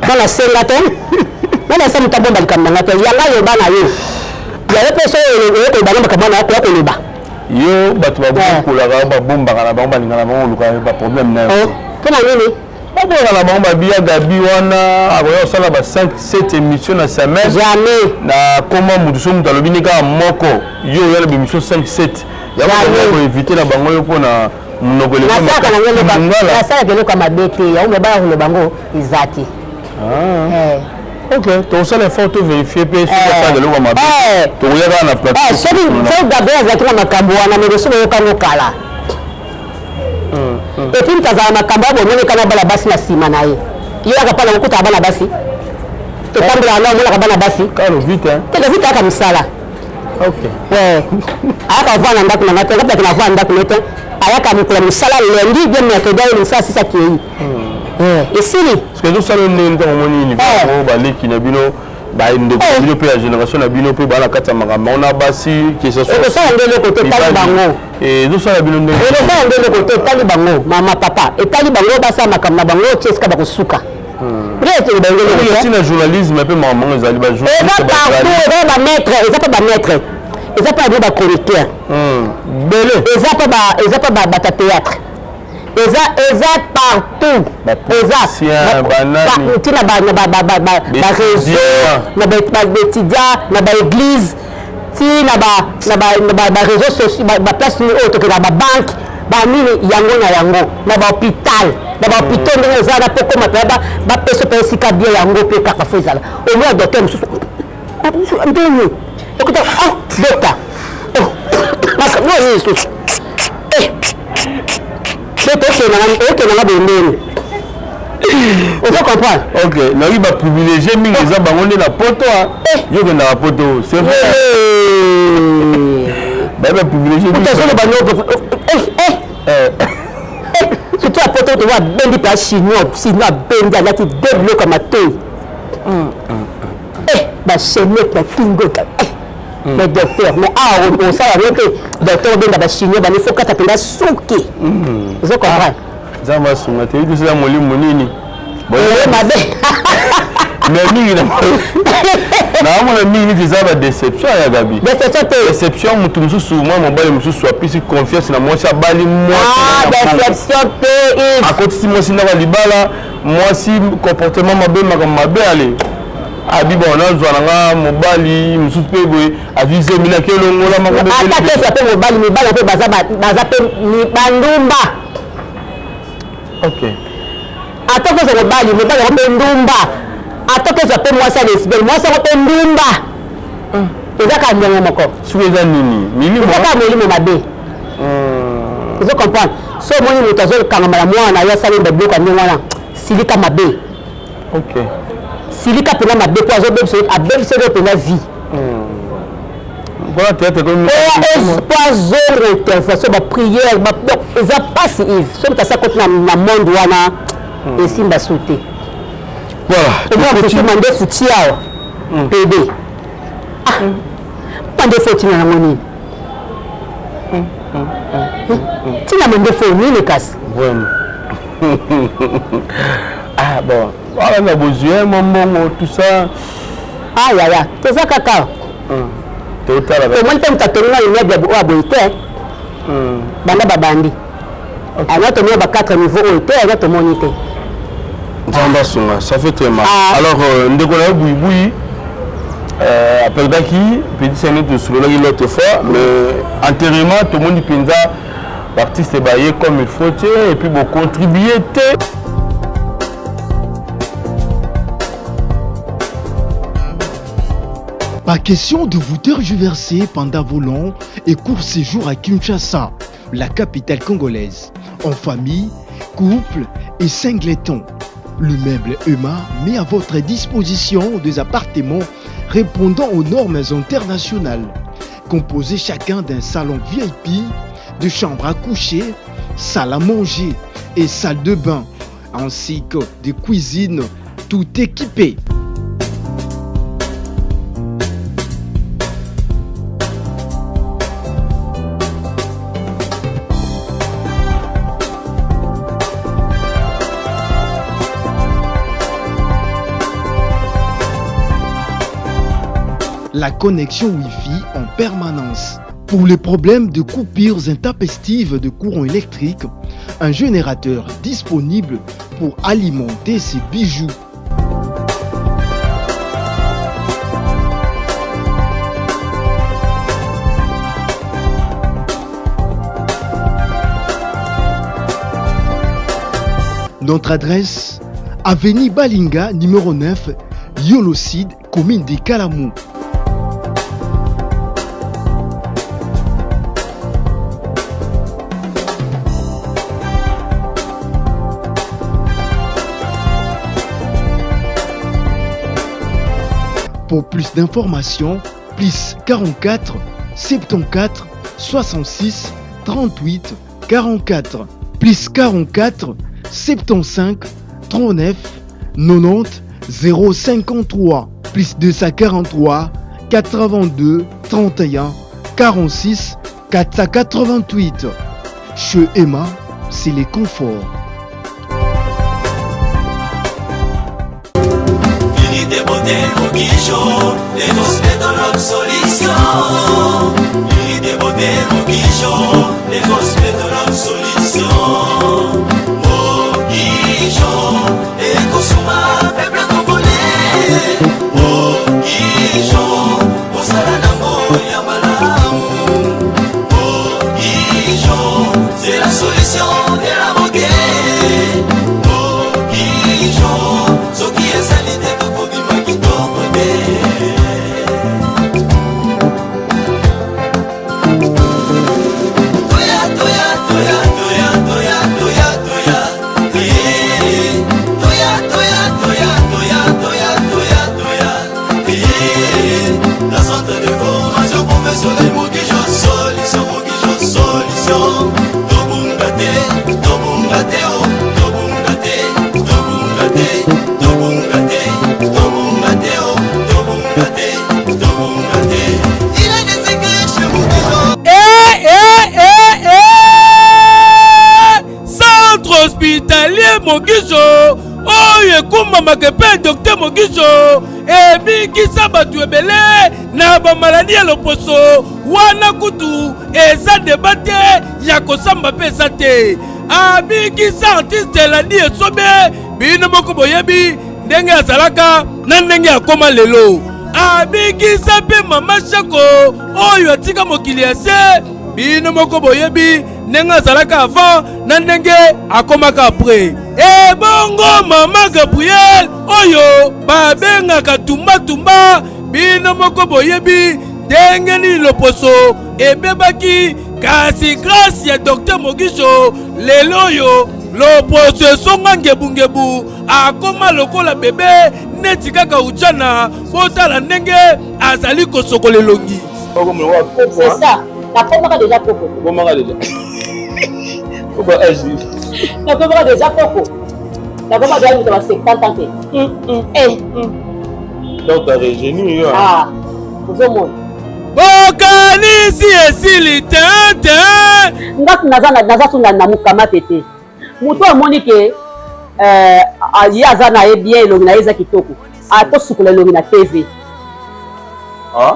nga nasenga te nga nayesa moto abomba likambo nanga te yanga loba na yo yayo mpe soki oye koloba na makambo wana okoya koloba yo bato babokolaka babombaka na bango balingaka na bango koluka baproblème na yo oh, mpo na nini baboyaka na bango babiya gabi wana akoya kosala ba 5 7 émission na semaine jamais na koma moto so moto alobi nde kaka moko yo oya na baémission 5 7 yango koevite na bango yo mpo na Monoko eleki Nasalaka nango eloko ya- lingala. Nasalaka eloko ya mabe te, yango mobali akoloba yango eza te. Ah. Eh. Ok, tokosala effort to vérifier mpe soki Eh. asala eloko ya mabe. Eh. Tokoya kaka na plateau. Eh, soki soki Gabriel azalaki na makambo wana, mais soki oyoka yango kala. Et puis moto azala makambo ya bomoneka na bana basi na nsima na ye. Yo yaka mpa na okutaka bana basi. Totambolaka na omonaka bana basi. Kalo vite hein. Te vite ayaka mosala. Ok. Ouais. Ayaka ovanda na ndako na ngai te, ngapelaki na ovanda ndako na ye te. Ayaka mokolo ya mosala lundi bien mercredi aye mosala sisa akei. Eh, esili. Parce que ezosala yo ndenge ntango omoni univers Eh. yango baleki na bino bandeko na Eh. bino mpe ya génération na bino mpe baa na kati ya makambo yango na basi que ce soit Ekosala nde eloko te, etali mibali. bango. Eh, ezosala bino ndenge Ekosala nde eloko te, etali bango, mama papa, etali bango basala makambo na bango tie esika bakosuka. Nde na journalisme mpe makambo yango ezali Eza bajournaliste partout, eza ba maître, eza pa ba maître, eza pa bino ba chroniqueur, bele eza pa ba eza pa ba bato ya théâtre, eza eza partout, Ba eza politiciens, banani. ti na ba na ba ba ba ba ba réseau, na ba ba étudiant, na ba église, ti na ba na ba na ba ba réseaux sociaux, ba ba place oyo tokenda, ba banque, banini yango na yango, na ba hôpital, na ba hôpitaux ndenge eza na po koma mpenza bapesa mpe esika bien yango mpe kaka fo ezala omona docteur mosusu ndenge okuta ah docteur, oh makambo oyo lisusu, eh docteur okendanga okendanga boye ndenge ozo comprendre. Ok, nayoki baprivilégie mingi eza bango nde na poto. Yo okendaka poto, c'est vrai, baye baprivilégie. Moto azoloba nyonso, surtout ya poto, toza abendi mpe achignon chignon, abendi, alati de biloko ya matoi, bachenete na kingo, mais docteur, mais awa osala yango te. Docteur obenda bachignon bani, fo kata mpenza suki, ozo comprendre. Nzambe asunga te, yebi eza molimo nini. Oye mabe. Mais mingi naamona mingi neti eza badéception ya Gabi. Déception te. Déception, motu mosusu, mwa mobali mosusu apesi confiance na mwasi, abali Ah, mwasi, déception te, Yves. Akotisi mwasi ndako ya libala, mwasi comportement mabe, makambo mabe. Ale abi bon, nazwa na nga mobali mosusu mpe boye, azwi zemi naki elongola makambo Ata ebele. kezwa mpe mobali, mibali mpe baza baza mpe bandumba. Ok. Ata kozwa mobali, mobali yango mpe ndumba. Ata kozwa mpe mwasi ya lesbienne, mwasi yango mpe ndumba. Eza kaka ndenge moko. Soki eza nini, milimo? Eza kaka molimo mabe, ozo comprendre. So omoni moto azokangama na mwana yo, asali babiloko ya ndenge wana, silika mabe. Ok. Silika mpena mabe mpo azobebisa, abebisa yo mpenza vie. Mpona théâtre ekomi. Po azonga intervention, baprière, donc eza mpasi, Yves. So moto asi akoti na monde wana, esimba su te. Voilà. Omona mosusu mandefu ti awa pede, ah, mandefu otina yango nini? Ntina mandefu oyo nini kasi? Vraiment, ah bon, wana na bozwi mwa mbongo, tout ça. Ah yaya, toza kaka. Totala. Tomoni mpe moto atongi na immeuble oyo aboye te, banda babandi ana tomoni ba 4 niveau oyo te, aza tomoni te. Nzambe asunga, ça fait très mal. Ah. Alors ndeko na yo Buibui aperdaki petit sene, tosololaki l'autre fois, mais enterrement tomoni mpenza baartiste baye comme il faut te, et puis bocontribue te. Pas question de vous tergiverser pendant vos longs et courts séjours à Kinshasa, la capitale congolaise, en famille, couple et singleton. L'immeuble EMA met à votre disposition des appartements répondant aux normes internationales, composés chacun d'un salon VIP, de chambres à coucher, salle à manger et salle de bain, ainsi que des cuisines tout équipées. La connexion Wi-Fi en permanence. Pour les problèmes de coupures intempestives de courant électrique, un générateur disponible pour alimenter ces bijoux. Notre adresse, Avenue Balinga, numéro 9, Yolocide, commune de Kalamou. Pour plus d'informations, plus 44 74 66 38 44 plus 44 75 39 90 053 plus 243 82 31 46 488. Chez Emma, c'est les conforts. C'est la solution de la beauté. Soki ezali te tokobima kitoko te. Toya, toya, toya, toya, toya, toya, toya. Eh, toya, toya, toya, toya, toya, toya, toya. Eh, la centre de formation professionnelle Mogijo, solution, Mogijo, solution. Tobunga te, tobunga te, oh, tobunga te, tobunga te, tobunga te, tobunga te, oh, tobunga te, tobunga te. Il a des écrits chez Mogijo. Eh, eh, eh, eh! Centre hospitalier Mogijo oyo ekumbamaka epai Docteur Mogijo ebikisa bato ebele na bamaladi ya loposo wana kutu eza deba te ya kosamba mpe eza te abikisa artiste elandi esobe bino moko boyebi ndenge azalaka na ndenge akoma lelo abikisa mpe mama shako oyo atika mokili ya se bino moko boyebi ndenge azalaka avant na ndenge akomaka après ebongo mama gabriel oyo babengaka tumbatumba bino moko boyebi ndenge nini loposo ebebaki kasi grâce ya docteur Mogijo lelo oyo loposo esonga ngebungebu akoma lokola bebe neti kaka ujana botala ndenge azali kosokola elongi C'est ça. Nakomaka déjà koko. Okomaka déjà. Koko âge. Nakomaka déjà koko. Nakomaka déjà moto ya 70 ans te. Eh. Donc t'as rajeuni yo. Ah. Ozomona. Bokanisi esili te te. Nga naza naza tuna na mukamate te. Moto amoni ke euh, ye aza na ye bien elongi na ye eza kitoko. Atosukola elongi na TV. Ah?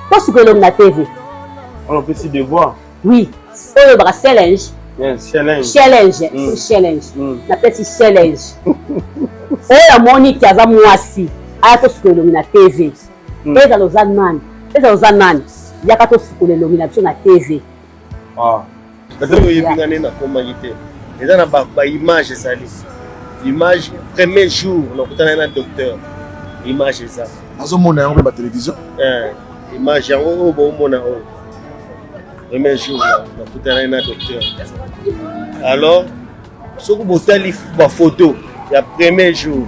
Tosukola elongi na TV. On opesi devoir. Oui, oyo baka challenge. Yes, challenge. Challenge, mm. challenge. Mm. Napesi challenge. Oyo amoni ke aza mwasi, aya tosukola elongi na TV. Mm. Ezala oza nani? Ezala oza nani? Yaka tosukola elongi na biso na TV. Ah. Bato oyebi nga nde nakomaki te. Eza na ba, ba image ezali. Image premier jour nakutanaki na docteur. Image eza. Nazomona yango mpe ba television. Eh, image yango oyo bomona oyo. Premier jour nakutanaki na docteur. Alors soki botali ba photo ya premier jour.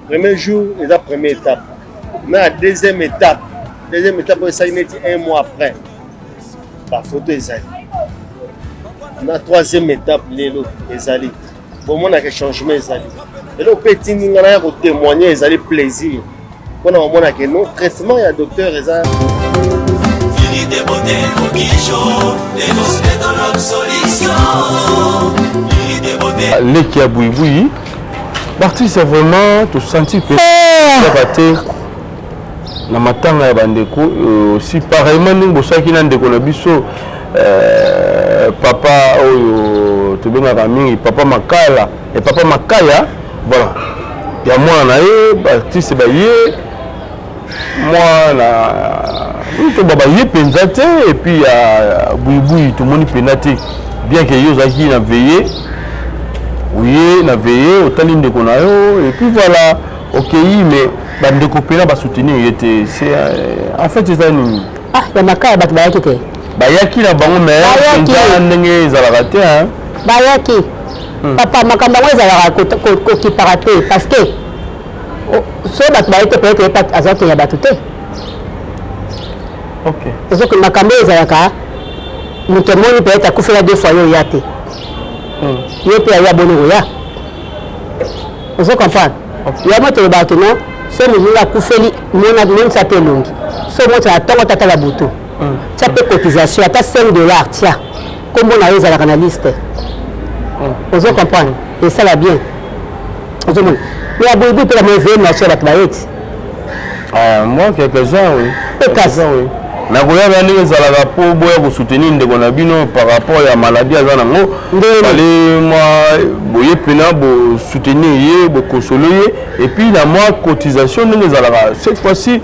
Premier jour eza première étape. Na deuxième étape, deuxième étape oyo esali neti un mois après. Ba photo ezali. Na troisième étape lelo ezali. Bomonaka changement ezali. Eloko mpe etindi ngai naya kotémoigner ezali plaisir mpona komona ke non traitement ya docteur eza Vérité, beauté, Mogijo, les cosmétologues solution. Vérité, beauté. Leki ya buibui baartiste vraiment tosanti mpe kaka te na matanga ya bandeko euh, aussi pareillement ndenge bosalaki na ndeko na biso euh, papa oyo tobengaka mingi papa makala et papa makaya voilà ya mwana na ye baartiste baye mwana toba baye mpenza te epuis ya buibui tomoni mpenza te bien ke yo ozalaki na veille. Oye na veille, otali ndeko na yo et puis voilà, okei mais bandeko mpena basoutenir ye te. C'est en fait eza nini? Ah, ya makaya bato bayaki te. Bayaki na bango mais Bayaki. mpenza ndenge ezalaka te hein. Bayaki. Papa, makambo yango ezalaka kokipaka te parce que so bato baye te, peut-être ye pa azwaki ya bato te. Ezoki makambo oyo ezalaka moto amoni peut-être akufela deux fois, yo oya te, ye mpe aye aboni koya, ozo comprendre? Yango tolobaka ke non, so moninga akufeli, mona monisa te elongi, so omonisa na ntongo tatala butu, tia mpe cotisation ata 5 $, tia nkombo na yo ezalaka na liste, ozo comprendre? Esala bien, ozomona? Mais ya buibui mpe na moeveye marché, bato bayeti. Ah, moi quelques-uns oui. Kasi. Quelques-uns, oui. Nakoyaba ndenge ezalaka mpo boya kosoutenir ndeko na bino par rapport ya maladie aza nango. Ale mwa boye mpena bosoutenir ye, bokonsole ye et puis na mwa cotisation ndenge ezalaka. Cette fois-ci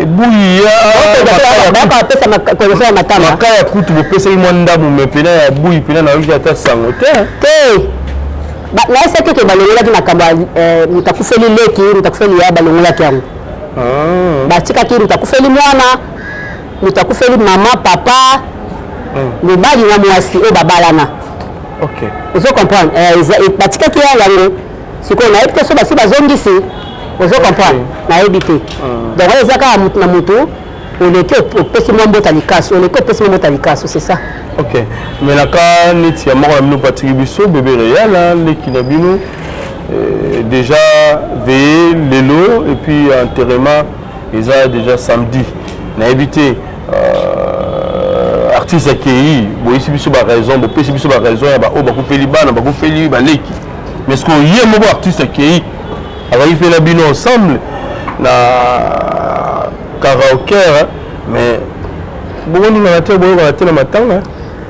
buyi ya bapesa cotisation ya matanga. Makaya kutu bopesaki mwa ndambu, mais mpena ya buyi mpena nayoki ata sango te. Te, nayesaki ke balongolaki makambo ya moto akufeli leki, moto akufeli ya, balongolaki yango. Batikaki moto akufeli mwana, moto akufeli mama, papa, mobali na mwasi oyo babalana. Ozo comprendre? Batikaki ya yango. Sikoyo nayebi te so basi bazongisi, ozo comprendre? Nayebi te. Donc oyo eza kaka motu na motu, oleki opesi mwa mbota likasu, oleki opesi mwa mbota likasu, c'est ça. Ok, mais na ka neti ya moko na bino patiki biso bébé Réal leki na bino, déjà veillé lelo et puis enterrement eza déjà samedi. Nayebi te, artiste akei, boyisi biso baraison, bopesi biso baraison ya baoyo bakufeli bana, bakufeli baleki, mais ce que ye moko artiste akei azalaki mpe na bino ensemble na karaoke, mais bokolingana te, boyokana te na matanga.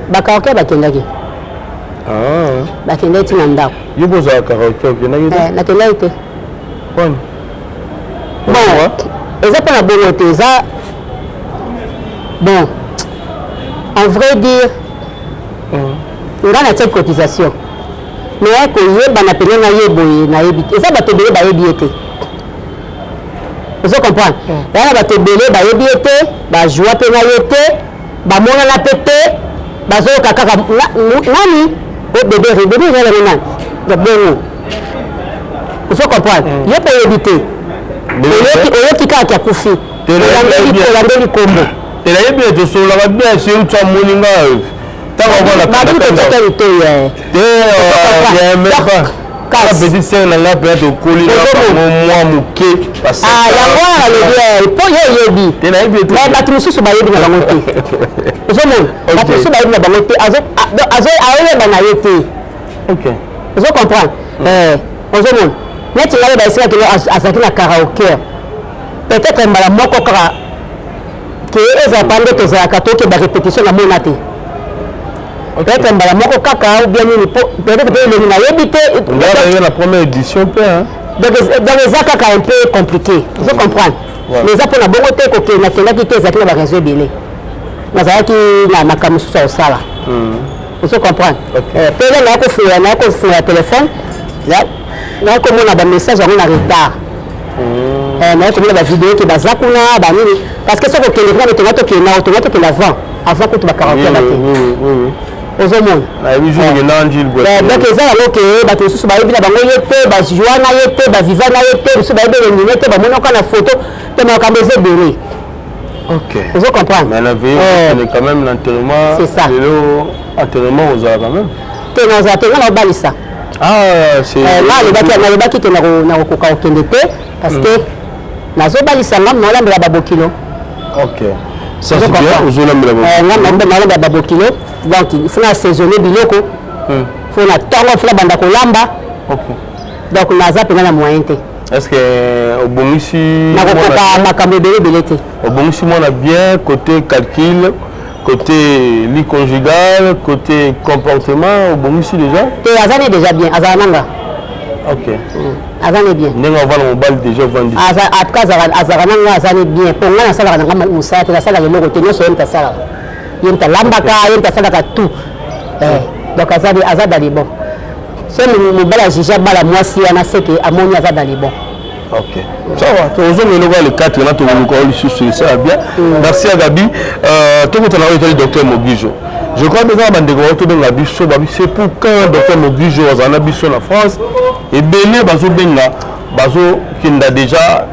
Bakaraoke bakendaki. Ah. Bakendaki ntina ndako. Yo bozala karaoke, okendaki te? Nakendaki te. Poni? Bon, eza mpe na bongo te, eza bon, en vrai dire nga natiaki cotisation, mais koyebana pene na ye boye nayebi te. Eza bato ebele bayebi ye te, ozo comprendre? Eza na bato ebele bayebi ye te, bajua mpe na ye te, bamonana mpe te, bazoyoka kaka nani o bébé, bébé ezalaki nani ya bongo, ozo comprendre? Ye mpe oyebi te, oyoki kaka akufi, olandeli kombo. Te, nayebi ete tosololaka bien, surtout amoni nga ntango. Babi totaka litoyi. Te, petite sœur na nga mpenza, tokoli na bango mwa moke. Yango wana nalobi mpo ye oyebi, mais bato mosusu bayebi na bango te, ozomona? Bato mosusu bayebi na bango te, aoyeba na ye te, ozo comprendre? Ozomona neti ngai bayesikaki azalaki na karaoke, peut-être mbala moko kaka ke ezala pa nde tozalaka toke barépétition, namona te, peut-être mbala moko kaka ou bien nini, peut-être mpe elongi nayebi te. Na première édition mpe. Donc eza kaka un peu compliqué, ozo comprendre? Mais eza mpona bongo te, kokende nakendaki te, ezalaki na baraison ebele, nazalaki na makambo mosusu ya kosala, ozo comprendre? Mpe eza naya kofungola telefone, naya komona bamessage yango na retard, naye komona bavideo ke baza kuna banini, parce que soki okende kuna tonga tokende, tonga tokende avant kutu bakaraoke bate, ozomona? Donc eza yango ke bato mosusu bayebi na bango ye te, bajua na ye te, baviva na ye te, mosusu bayebi elongi ne te, bamonaka na photo te, makambo eza ebele. Ozo comprendre? Mais la veille, quand même l'enterrement. C'est ça. Lelo enterrement ozala quand même? Te, nazala te, nga naobalisa. Ah, c'est Nga nalobaki te nakokoka kokende te parce que nazobalisa, nga naolambela babokilo. Ok, ça c'est bien, ozolambela. Nga naolambela babokilo, donc il faut na assaisonner biloko, faut na ntongo faut na banda kolamba, donc naza mpenza na moyen te. Est ce que obongisi? Nakokoka makambo ebele ebele te. Obongisi mwana bien côté calcul, côté lit conjugal, côté comportement, obongisi déjà? Te, aza ne déjà bien, azala nanga. Aza ne bien. Ndenge ovanda mobali déjà ovandi. En tout cas azalaka nanga, aza ne bien, mpo nga nasalaka nanga mosala te, nasalaka eloko te, nyonso ye moto asalaka, ye moto alambaka, ye moto asalaka tout, donc aza dans les bons. So mobali ajuge abala mwasi wana seke amoni aza dans les bons. Ok, ça va, tozonga eloko ya le 4 wana, tokoluka oyo lisusu esala bien. Merci ya Gabi. Tokutana oyo etali docteur Mogijo. Je crois mpenza na bandeko bao tobenga biso babi, c'est pour quand docteur Mogijo azala na biso na France? Ebele bazobenga, bazokenda déjà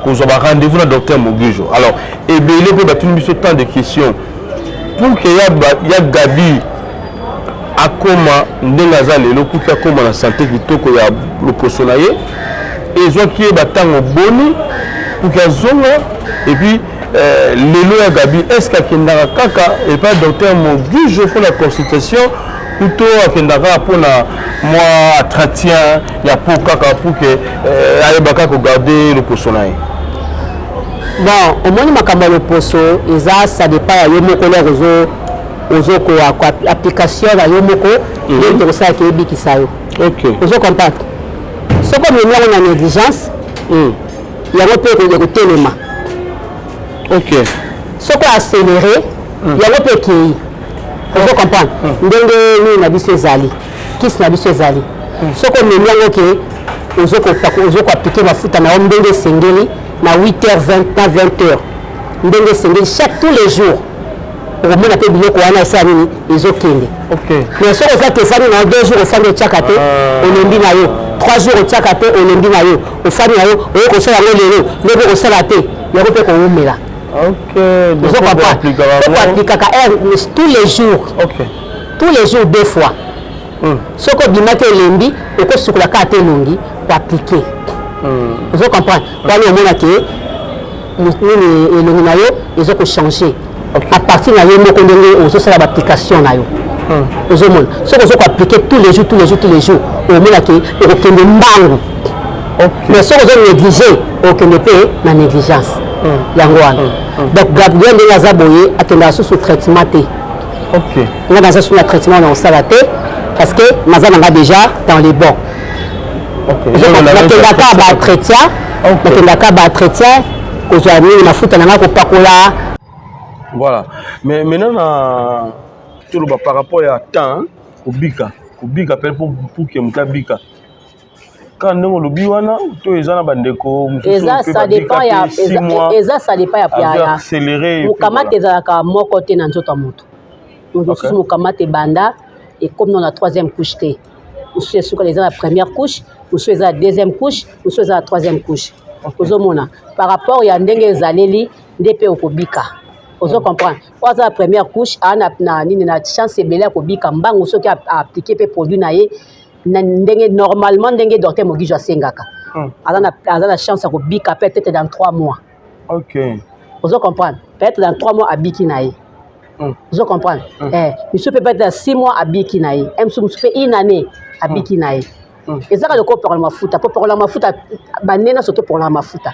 kozwa ba rendez-vous na docteur Mogijo. Alors ebele mpe batuni biso tant de questions pour que ya Gabi akoma ndenge aza lelo, kuki akoma na sante kitoko ya loposo na ye, ezwaki ye batango boni kuki azonga? Et puis lelo ya Gabi, est ce que akendaka kaka epai docteur Mogijo mpona consultation kuto akendaka kaka mpona mwa entretien ya po kaka pour que ayebaka kogarde loposo na ye? Bon, omoni, makambo ya loposo eza, ça dépend ya yo moko. Lere ozo ozokoa application na yo moko nde tokosalaka eyebikisa yo. Ozo comprendre? Soki omemi yango na négligence, yango mpe ekotelema. Soki accéléré, yango mpe ekei. Ozo comprendre ndenge nini na biso ezali, kisi na biso ezali? Soki omemi yango ke ozokoaplike mafuta na yo ndenge esengeli na 8 h 20 na 20 heures, ndenge esengeli, chaque tous les jours, okomona mpe biloko wana esala nini, ezokende. Mais soki oza te, ofandi na yo 2 jours, ofandi otiaka te, olembi na yo, 3 jours otiaka te, olembi na yo, ofandi na yo, oye kosala yango lelo, lobi okosala te, yango mpe kowumela. Ozo comprendre? Faut koaplikaka tous les jours, tous les jours, deux fois. Soki obimaki olembi, okosukola kaka te elongi, koaplike. Ozo comprendre? Wana omona ke nini, elongi na yo eza kochange à partir na yo moko, ndenge ozosala baapplication na yo. Ozomona, soki ozo koaplike tous les jours, tous les jours, tous les jours, omona ke okokende mbangu. Mais soki ozo néglige, okende mpe na négligence. Yango wana. Donc Gabriel, ndenge aza boye, akendaka susu traitement te. Nga naza su na traitement na kosala te, parce que naza nanga déjà dans les bons. Nakendaka baentretien, nakendaka baentretien kozwa nini, mafuta nanga kopakola. Voilà. Mais maintenant, na toloba par rapport ya temps kobika, kobika mpe pour que moto abika kaka ndenge olobi wana, to eza na bandeko mosusu eza mpe ça dépend babika ya mpe 6 mois, eza ça dépend ya azo accéléré et puis mokamata. Voilà. Ezalaka moko te na nzoto ya moto. Moto mosusu, mokamata ebanda ekomi na troisième couche te, mosusu esukala eza na première couche, mosusu eza na deuxième couche, mosusu eza na troisième couche. Ozomona, par rapport ya ndenge ezaleli nde mpe okobika. Ozo comprendre? Oyo aza na première couche aa na nini, na chance ebele ya kobika mbangu soki aplike mpe produit na ye na ndenge normalement, ndenge docteur Mogijo asengaka. Aza na chance ya kobika peut-être dans 3 mois. Ozo comprendre? Peut-être dans 3 mois abiki na ye. Ozo comprendre? Misusu mpe peut-être dans 6 mois abiki na ye. Mosusu mpe une année abiki na ye. Ezaka lokola opakola mafuta, po pakola mafuta bane nyonso topakola mafuta.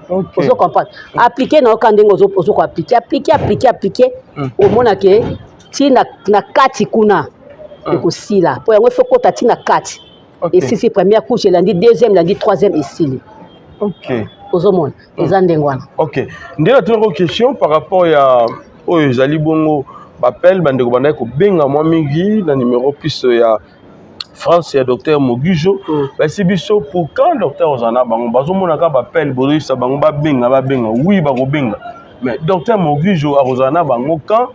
Ozo comprendre? Appliquer na yoka ndenge ozo koaplike, appliquer, appliquer, appliquer, omona ke ti na kati kuna ekosila, po yango ifo kota ti na kati. Esisi première couche, elandi deuxième, elandi troisième, esili. Ozomona, eza ndenge wana. Ok, nde natunako question par rapport ya oyo ezali bongo bapele, bandeko bandaki kobenga mwa mingi na numéro plus ya France ya docteur Mogijo. Bayesi biso pour quand docteur ozala na bango? Bazomona kaka bapele, bozoyisa bango babenga, babenga, oui, bakobenga, mais docteur Mogijo akozala na bango quand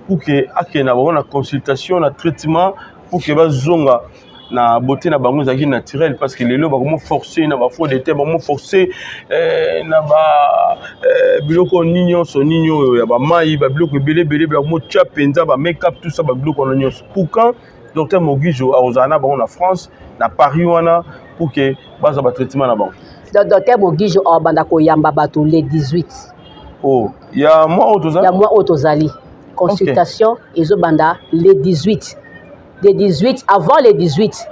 pour que akende na bango na consultation, na traitement, pour que bazonga na beauté na bango ezalaki naturel? Parce que lelo bakomo force na bafond de teint, bakomo force na ba biloko nini nyonso, nini oyo ya bamai, babiloko ebele ebele, bakomo tia mpenza ba make-up, tout ça, babiloko wana nyonso. Pour quand docteur Mogijo akozala na bango na France, na Paris wana, pour que bazwa batraitement na bango? Donc docteur Mogijo abanda koyamba bato le 18. Oh, ya mois oyo toza? Ya mois oyo tozali. Consultation ezobanda le 18, le 18, avant le 18,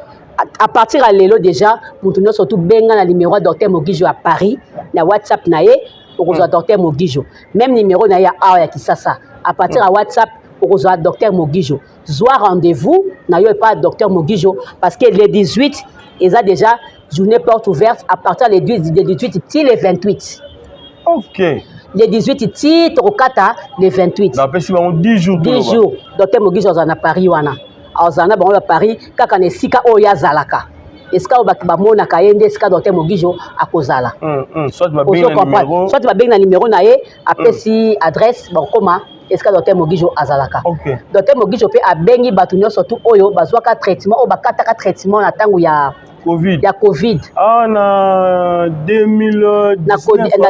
à partir ya lelo déjà, moto nyonso tubenga na numéro ya docteur Mogijo ya Paris, na WhatsApp na ye okozwa docteur Mogijo, même numéro na ye ya awa ya Kisasa. À partir ya WhatsApp okozwa docteur Mogijo, zwa rendez-vous na yo epa docteur Mogijo, parce que le 18 eza déjà journée porte ouverte, à partir le 18 ti le 28. Le 18 ti tokokata le 28. Napesi bango 10 jours. 10 jours, docteur Mogijo azala na Paris wana. Azala na bango na Paris kaka na esika oyo azalaka. Esika oyo bato bamonaka ye nde esika docteur Mogijo akozala. Soit babengi na numéro. Soit babengi na numéro na ye, apesi adresse, bakokoma esika docteur Mogijo azalaka. Docteur Mogijo mpe abengi bato nyonso tu oyo bazwaka traitement, oyo bakataka traitement na ntango ya Covid. Ya Covid. Ah, na 2019. Na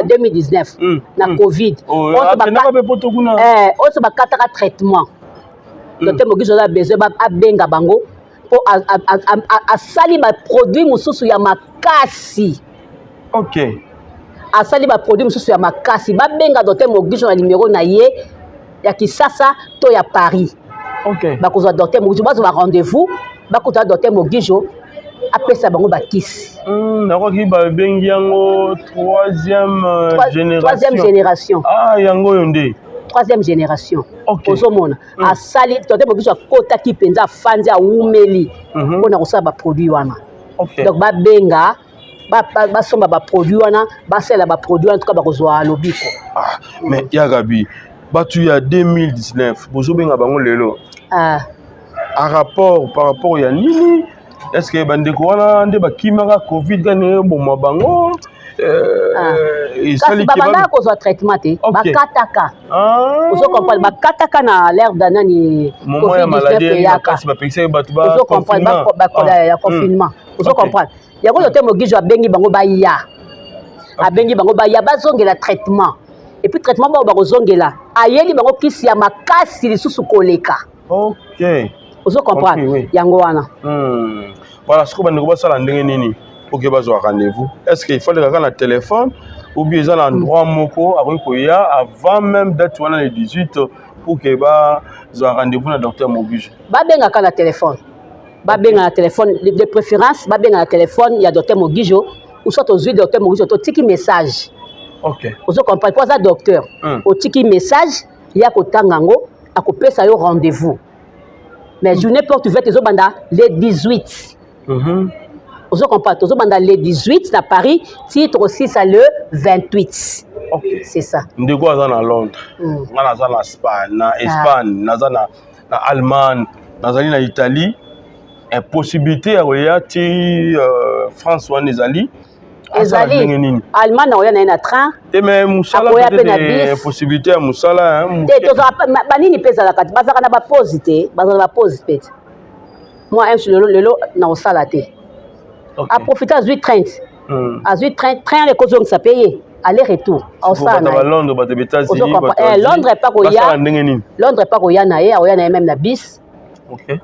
2019. Na Covid. Oh, akendaka mpe poto kuna. Eh, oyo bakataka traitement. Docteur Mogijo aza besoin abenga bango mpo asali ba produit mosusu ya makasi. Asali ba produit mosusu ya makasi. Babenga docteur Mogijo na numéro na ye ya Kisasa to ya Paris. Bakozwa docteur Mogijo, bazwa ba rendez-vous, bakutana docteur Mogijo apesa bango bakisi. Nakoki babengi yango troisième génération. Troisième génération. Ah, yango oyo nde. Troisième génération. Ozomona. Asali docteur Mogijo akotaki mpenza, afandi awumeli mpona kosala ba produit wana. Donc babenga basomba ba produit wana, basalela ba produit wana, tuka bakozwa lobiko. Ah, mais ya Gabi, bato ya 2019 bozobenga bango lelo. En rapport, par rapport ya nini? Est-ce que bandeko wana nde bakimaka Covid kani eboma bango? Kasi babandaka kozwa traitement te, bakataka. Ozo comprendre, bakataka na l'air da nani Moment ya maladie makasi, bapekisaki bato ba Ozo comprendre, bakola ya confinement. Ozo comprendre. Yango docteur Mogijo abengi bango baya. Abengi bango baya bazongela traitement. Et puis traitement bango bakozongela, ayeli bango kisi ya makasi lisusu koleka. Ozo comprendre yango wana. Voilà, sikoyo bandeko basala ndenge nini pour que bazwa rendez-vous? Est-ce qu'il faut kaka na téléphone ou bien eza na endroit moko akoki koya avant même date wana le 18 pour que bazwa rendez-vous na docteur Mogijo? Babengaka na téléphone. Babenga na téléphone, de préférence babenga na téléphone ya docteur Mogijo, ou soit ozwi docteur Mogijo totiki message. Ozo comprendre, po aza docteur. Otiki message ya kotanga yango, akopesa yo rendez-vous. Mais journée porte ouverte ezobanda le 18. Ozo comprendre, tozobanda le 18 na Paris ti tokosisa le 28. C'est ça. Ndeko aza na Londres, nga naza na Espagne, na Espagne, naza na Allemagne, nazali na Italie. Impossibilité ya koya ti France wana ezali. Ezali Allemagne akoya na ye na train. Te, mais mosala Akoya pe na bus. Possibilité ya mosala, hein, Te, tozalaka banini mpe ezalaka te, bazalaka na bapause te, bazalaka na bapause mpe te. Moi lelo lelo na kosala te. Aprofite azwi train. Azwi train, train ekozongisa mpe ye aller retour. Aosala na ye. Londres, bato ya États-Unis, Londres epa koya. Ndenge nini? Londres epa koya na ye, akoya na ye même na bus.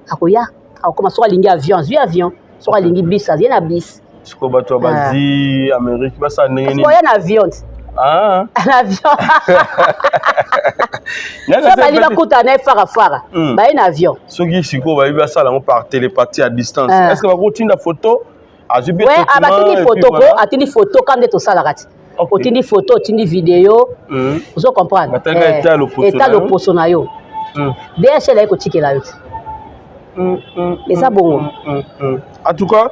Akoya, akokoma soki alingi avion, azwi avion, soki alingi bus, azwi na bus. Sikoyo bato ya bazi Amérique basala ndenge nini? Oya na avion. Na avion. So bali bakutana na ye farafara, baye na avion. Soki sikoyo bayebi basala yango par télépathie à distance, est ce que bakotinda photo, azwi mpe? Ouais, abatindi photo ko, atindi photo ka nde tosalaka ti. Otindi photo, otindi video, ozo comprendre. Eta loposo na yo. DHL aye kotikela yo ti. Eza bongo. En tout cas,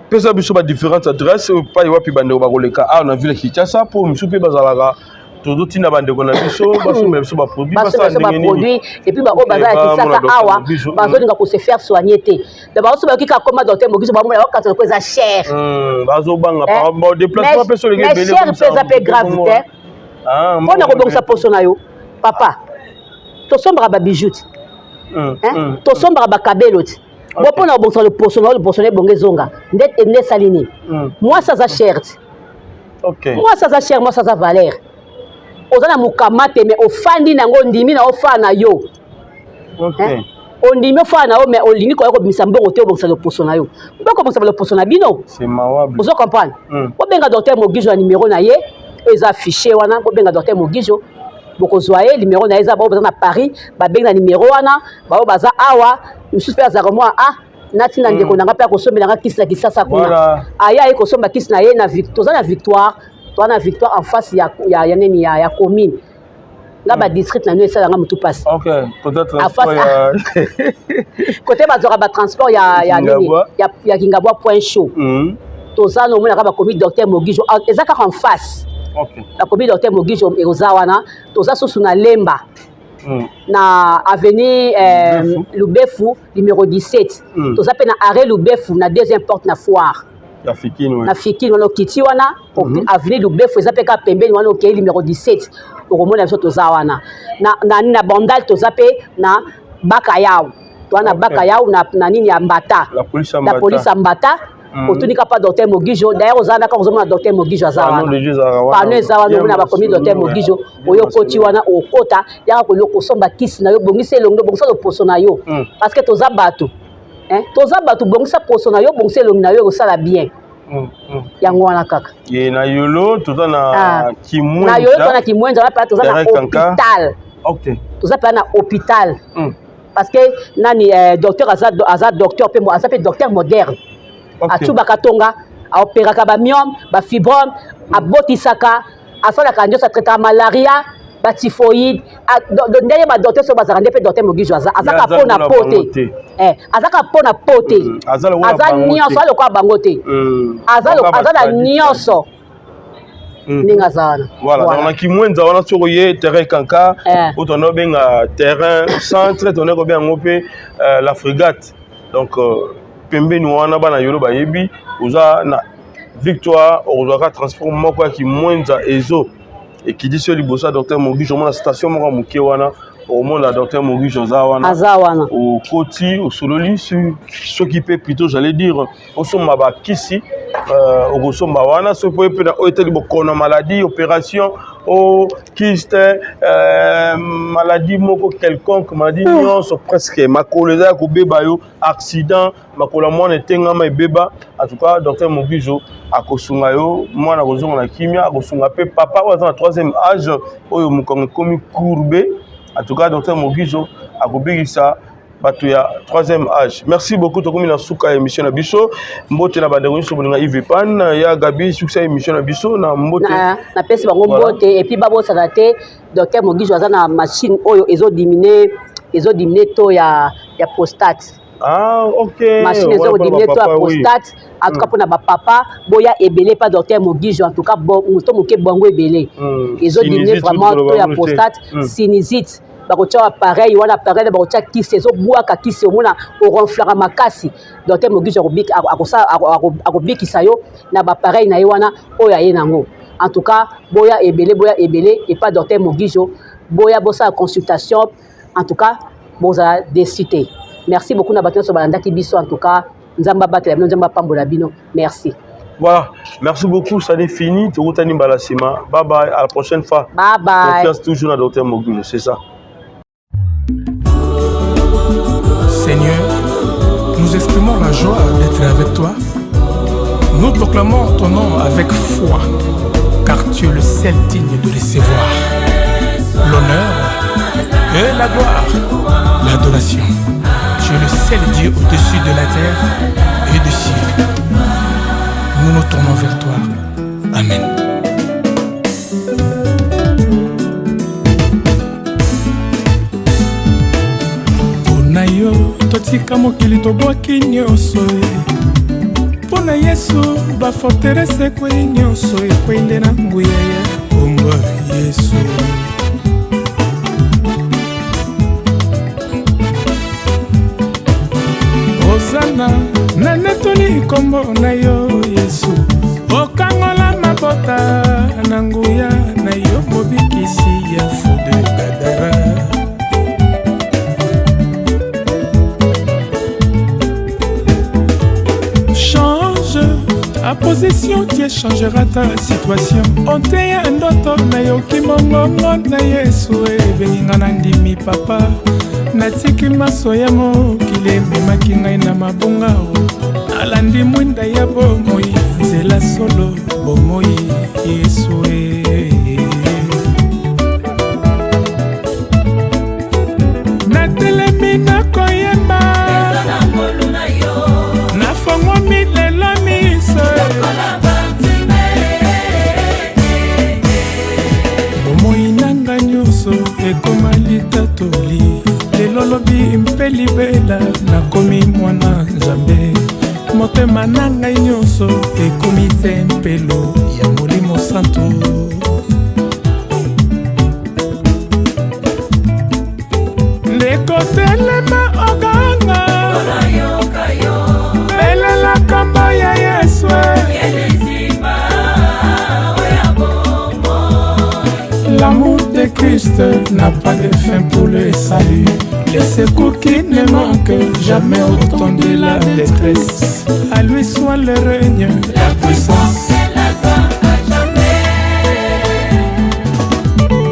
pesa biso ba différentes adresses epai wapi bandeko bakoleka awa na ville ya Kinshasa, mpo misu mpe bazalaka tozotinda bandeko na biso basombela biso baproduit. Basomba biso baproduit, et puis baoyo baza ya Kisasa awa bazolinga kose faire soigner te. Donc baoso bayoki kaka koma docteur Mogijo, bamona bakata loko eza cher. Bazobanga déplacement mpe solingi ebele. Cher mpe eza mpe grave te mpona kobongisa poso na yo. Papa, tosombaka babijou ti, tosombaka bakabelo ti bo mpona kobongisa loposo na yo, loposo na ebonga ezonga nde esali nini. Mwasi aza cher ti, mwasi aza cher, mwasi aza valeur. Oza na mokama te, mais ofandi nango, ondimi na ofaa na yo, ondimi ofaa na yo, mais olingi koya kobimisa mbongo te obongisa loposo na yo. Bokobongisa loposo na bino, ozo comprendre. Bobenga docteur Mogijo na numéro na ye oyo eza affiché wana. Bobenga docteur Mogijo, bokozwa ye numéro na ye. Eza bao baza na Paris, babengi na numéro wana. Bao baza awa mosusu mpe azalaka mwa a natina ndeko na nga mpe akosombela nga kisi na Kisasa kuna, aya aye kosomba kisi na ye na toza na Victoire, toza na Victoire en face ya nini ya commune nga ba district na bino esalanga motu mpasi. Kote bazwaka batransport ya nini ya Kingabwa, Point Chaud, toza na omonaka bakomi docteur Mogijo, eza kaka en face, bakomi docteur Mogijo, eza wana. Toza susu na Lemba. Na avenue Lubefu numéro 17. Toza mpe na arrêt Lubefu na deuxième porte na foire. Na Fikine, oui. Na Fikine wana, okiti wana avenue Lubefu, eza mpe kaka pembeni wana, okei numéro 17, okomona biso toza wana. Na Bandal toza mpe na Bakayau, toza na Bakayau na nini ya Mbata. La police ya La police ya Mbata. Otuni kaka docteur Mogijo. D'ailleurs oza wana kaka, ozomona docteur Mogijo aza wana. Pano eza wana, omona bakomi docteur Mogijo. Oyo okoti wana, okota, yaka kolia, kosomba kisi na yo, bongisa elongi, bongisa loposo na yo, parce que toza bato, toza bato. Bongisa poso na yo, bongisa elongi na yo, ekosala bien. Yango wana kaka. Ye na Yolo toza na Kimwenza. Na Yolo toza na Kimwenza wana mpe toza na hôpital. Toza mpe na hôpital parce que nani, docteur aza docteur mpe aza mpe docteur moderne. Atubaka tonga, aopéraka bamyomes, bafibromes, abotisaka, asalaka nyonso, atraitaka malaria, batyphoïde. Ndenge badocteur so bazalaka, nde mpe docteur Mogijo aza. Azaka mpo na po te, azaka mpo na po te, aza nyonso, alokola bango te, aza na nyonso ndenge aza wana. Voilà, donc na Kimwenza wana, soki oye terrain Kanka, oyo tona obenga terrain centre, tona kobenga yango mpe la frégate. Donc pembeni wana, bana Yolo bayebi, oza na Victoire, okozwaka transport moko ya Kimwenza, ezo ekidisi yo liboso ya docteur Mogijo. Omona station moko ya moke wana, okomona docteur Mogijo aza wana. Aza wana. Okoti, osololi, soki mpe plutôt j'allais dire osomba bakisi, okosomba wana. Soki mpo mpe na oyo etali bokono, maladie, opération o kyste, maladie moko quelconque, maladie nyonso presque, makolo eza ya kobeba yo, accident, makolo ya mwana etengama, ebeba, en tout cas docteur Mogijo akosunga yo, mwana akozonga na kimia. Akosunga mpe papa oyo aza na troisième âge, oyo mokongo ekomi courbe. En tout cas docteur Mogijo akobikisa bato ya troisième âge. Merci beaucoup, tokomi na suka ya émission na biso. Mbote na bandeko nyonso bolinga Yves Pan ya Gabi. Sukisa émission na biso na mbote. Napesi bango mbote et puis babosana te, docteur Mogijo aza na machine oyo ezodiminuer taux ya prostate. Ah, ok. Machine ezodiminuer taux ya prostate. En tout cas mpona bapapa, boya ebele pa docteur Mogijo. En tout cas moto moke bongo ebele, ezodiminuer vraiment taux ya prostate. Sinusite, bakotia appareil wana, appareil bakotia kisi, ezobwaka kisi, omona oronflaka makasi. Docteur Mogijo akobikisa yo na baappareil na ye wana oyo aye nango. En tout cas boya ebele, boya ebele epa docteur Mogijo, boya bosala consultation. En tout cas bozala déçu te. Merci beaucoup na bato nyonso balandaki biso. En tout cas Nzambe abatela bino, Nzambe apambola bino. Merci. Voilà, merci beaucoup, ça est fini. Tokutani mbala sima. Bye bye, à la prochaine fois. Bye bye. Confiance toujours à Docteur Mogijo, c'est ça. Seigneur, nous exprimons la joie d'être avec toi. Nous proclamons ton nom avec foi, car tu es le seul digne de recevoir l'honneur et la gloire, l'adoration. Tu es le seul Dieu au-dessus de la terre et du ciel. Nous nous tournons vers toi. Amen. Mpona yo totika mokili, tobwaki nyonso e. Mpo na Yesu baforteresse ekwei, nyonso ekwei nde na nguya ya kombo Yesu. Ozana, nanetoli nkombo na yo Yesu, okangola mabota na nguya na yo, mobikisi ya fou de Gadara. Change ta position, tu changeras ta situation. Oteya ndoto, nayoki mongongo na Yesu, ebengi nga, na ndimi papa, natiki maso ya mokili ememaki ngai na mabunga o. Nalandi mwinda ya bomoi, nzela, solo, bomoi, Yesu e. Natelemi, nakoyemba, nafongwami lelo miso. Bomoi na nga nyonso ekoma litatoli, lelo, lobi mpe libela. Nakomi mwana Nzambe, motema na ngai nyonso ekomi tempelo ya Molimo Santo. Telema oganga, belela kombo ya Yesu. L'amour de Christ n'a pas de fin pour le salut. Le secours qui ne manque jamais au temps de la détresse. À lui soit le règne, la puissance.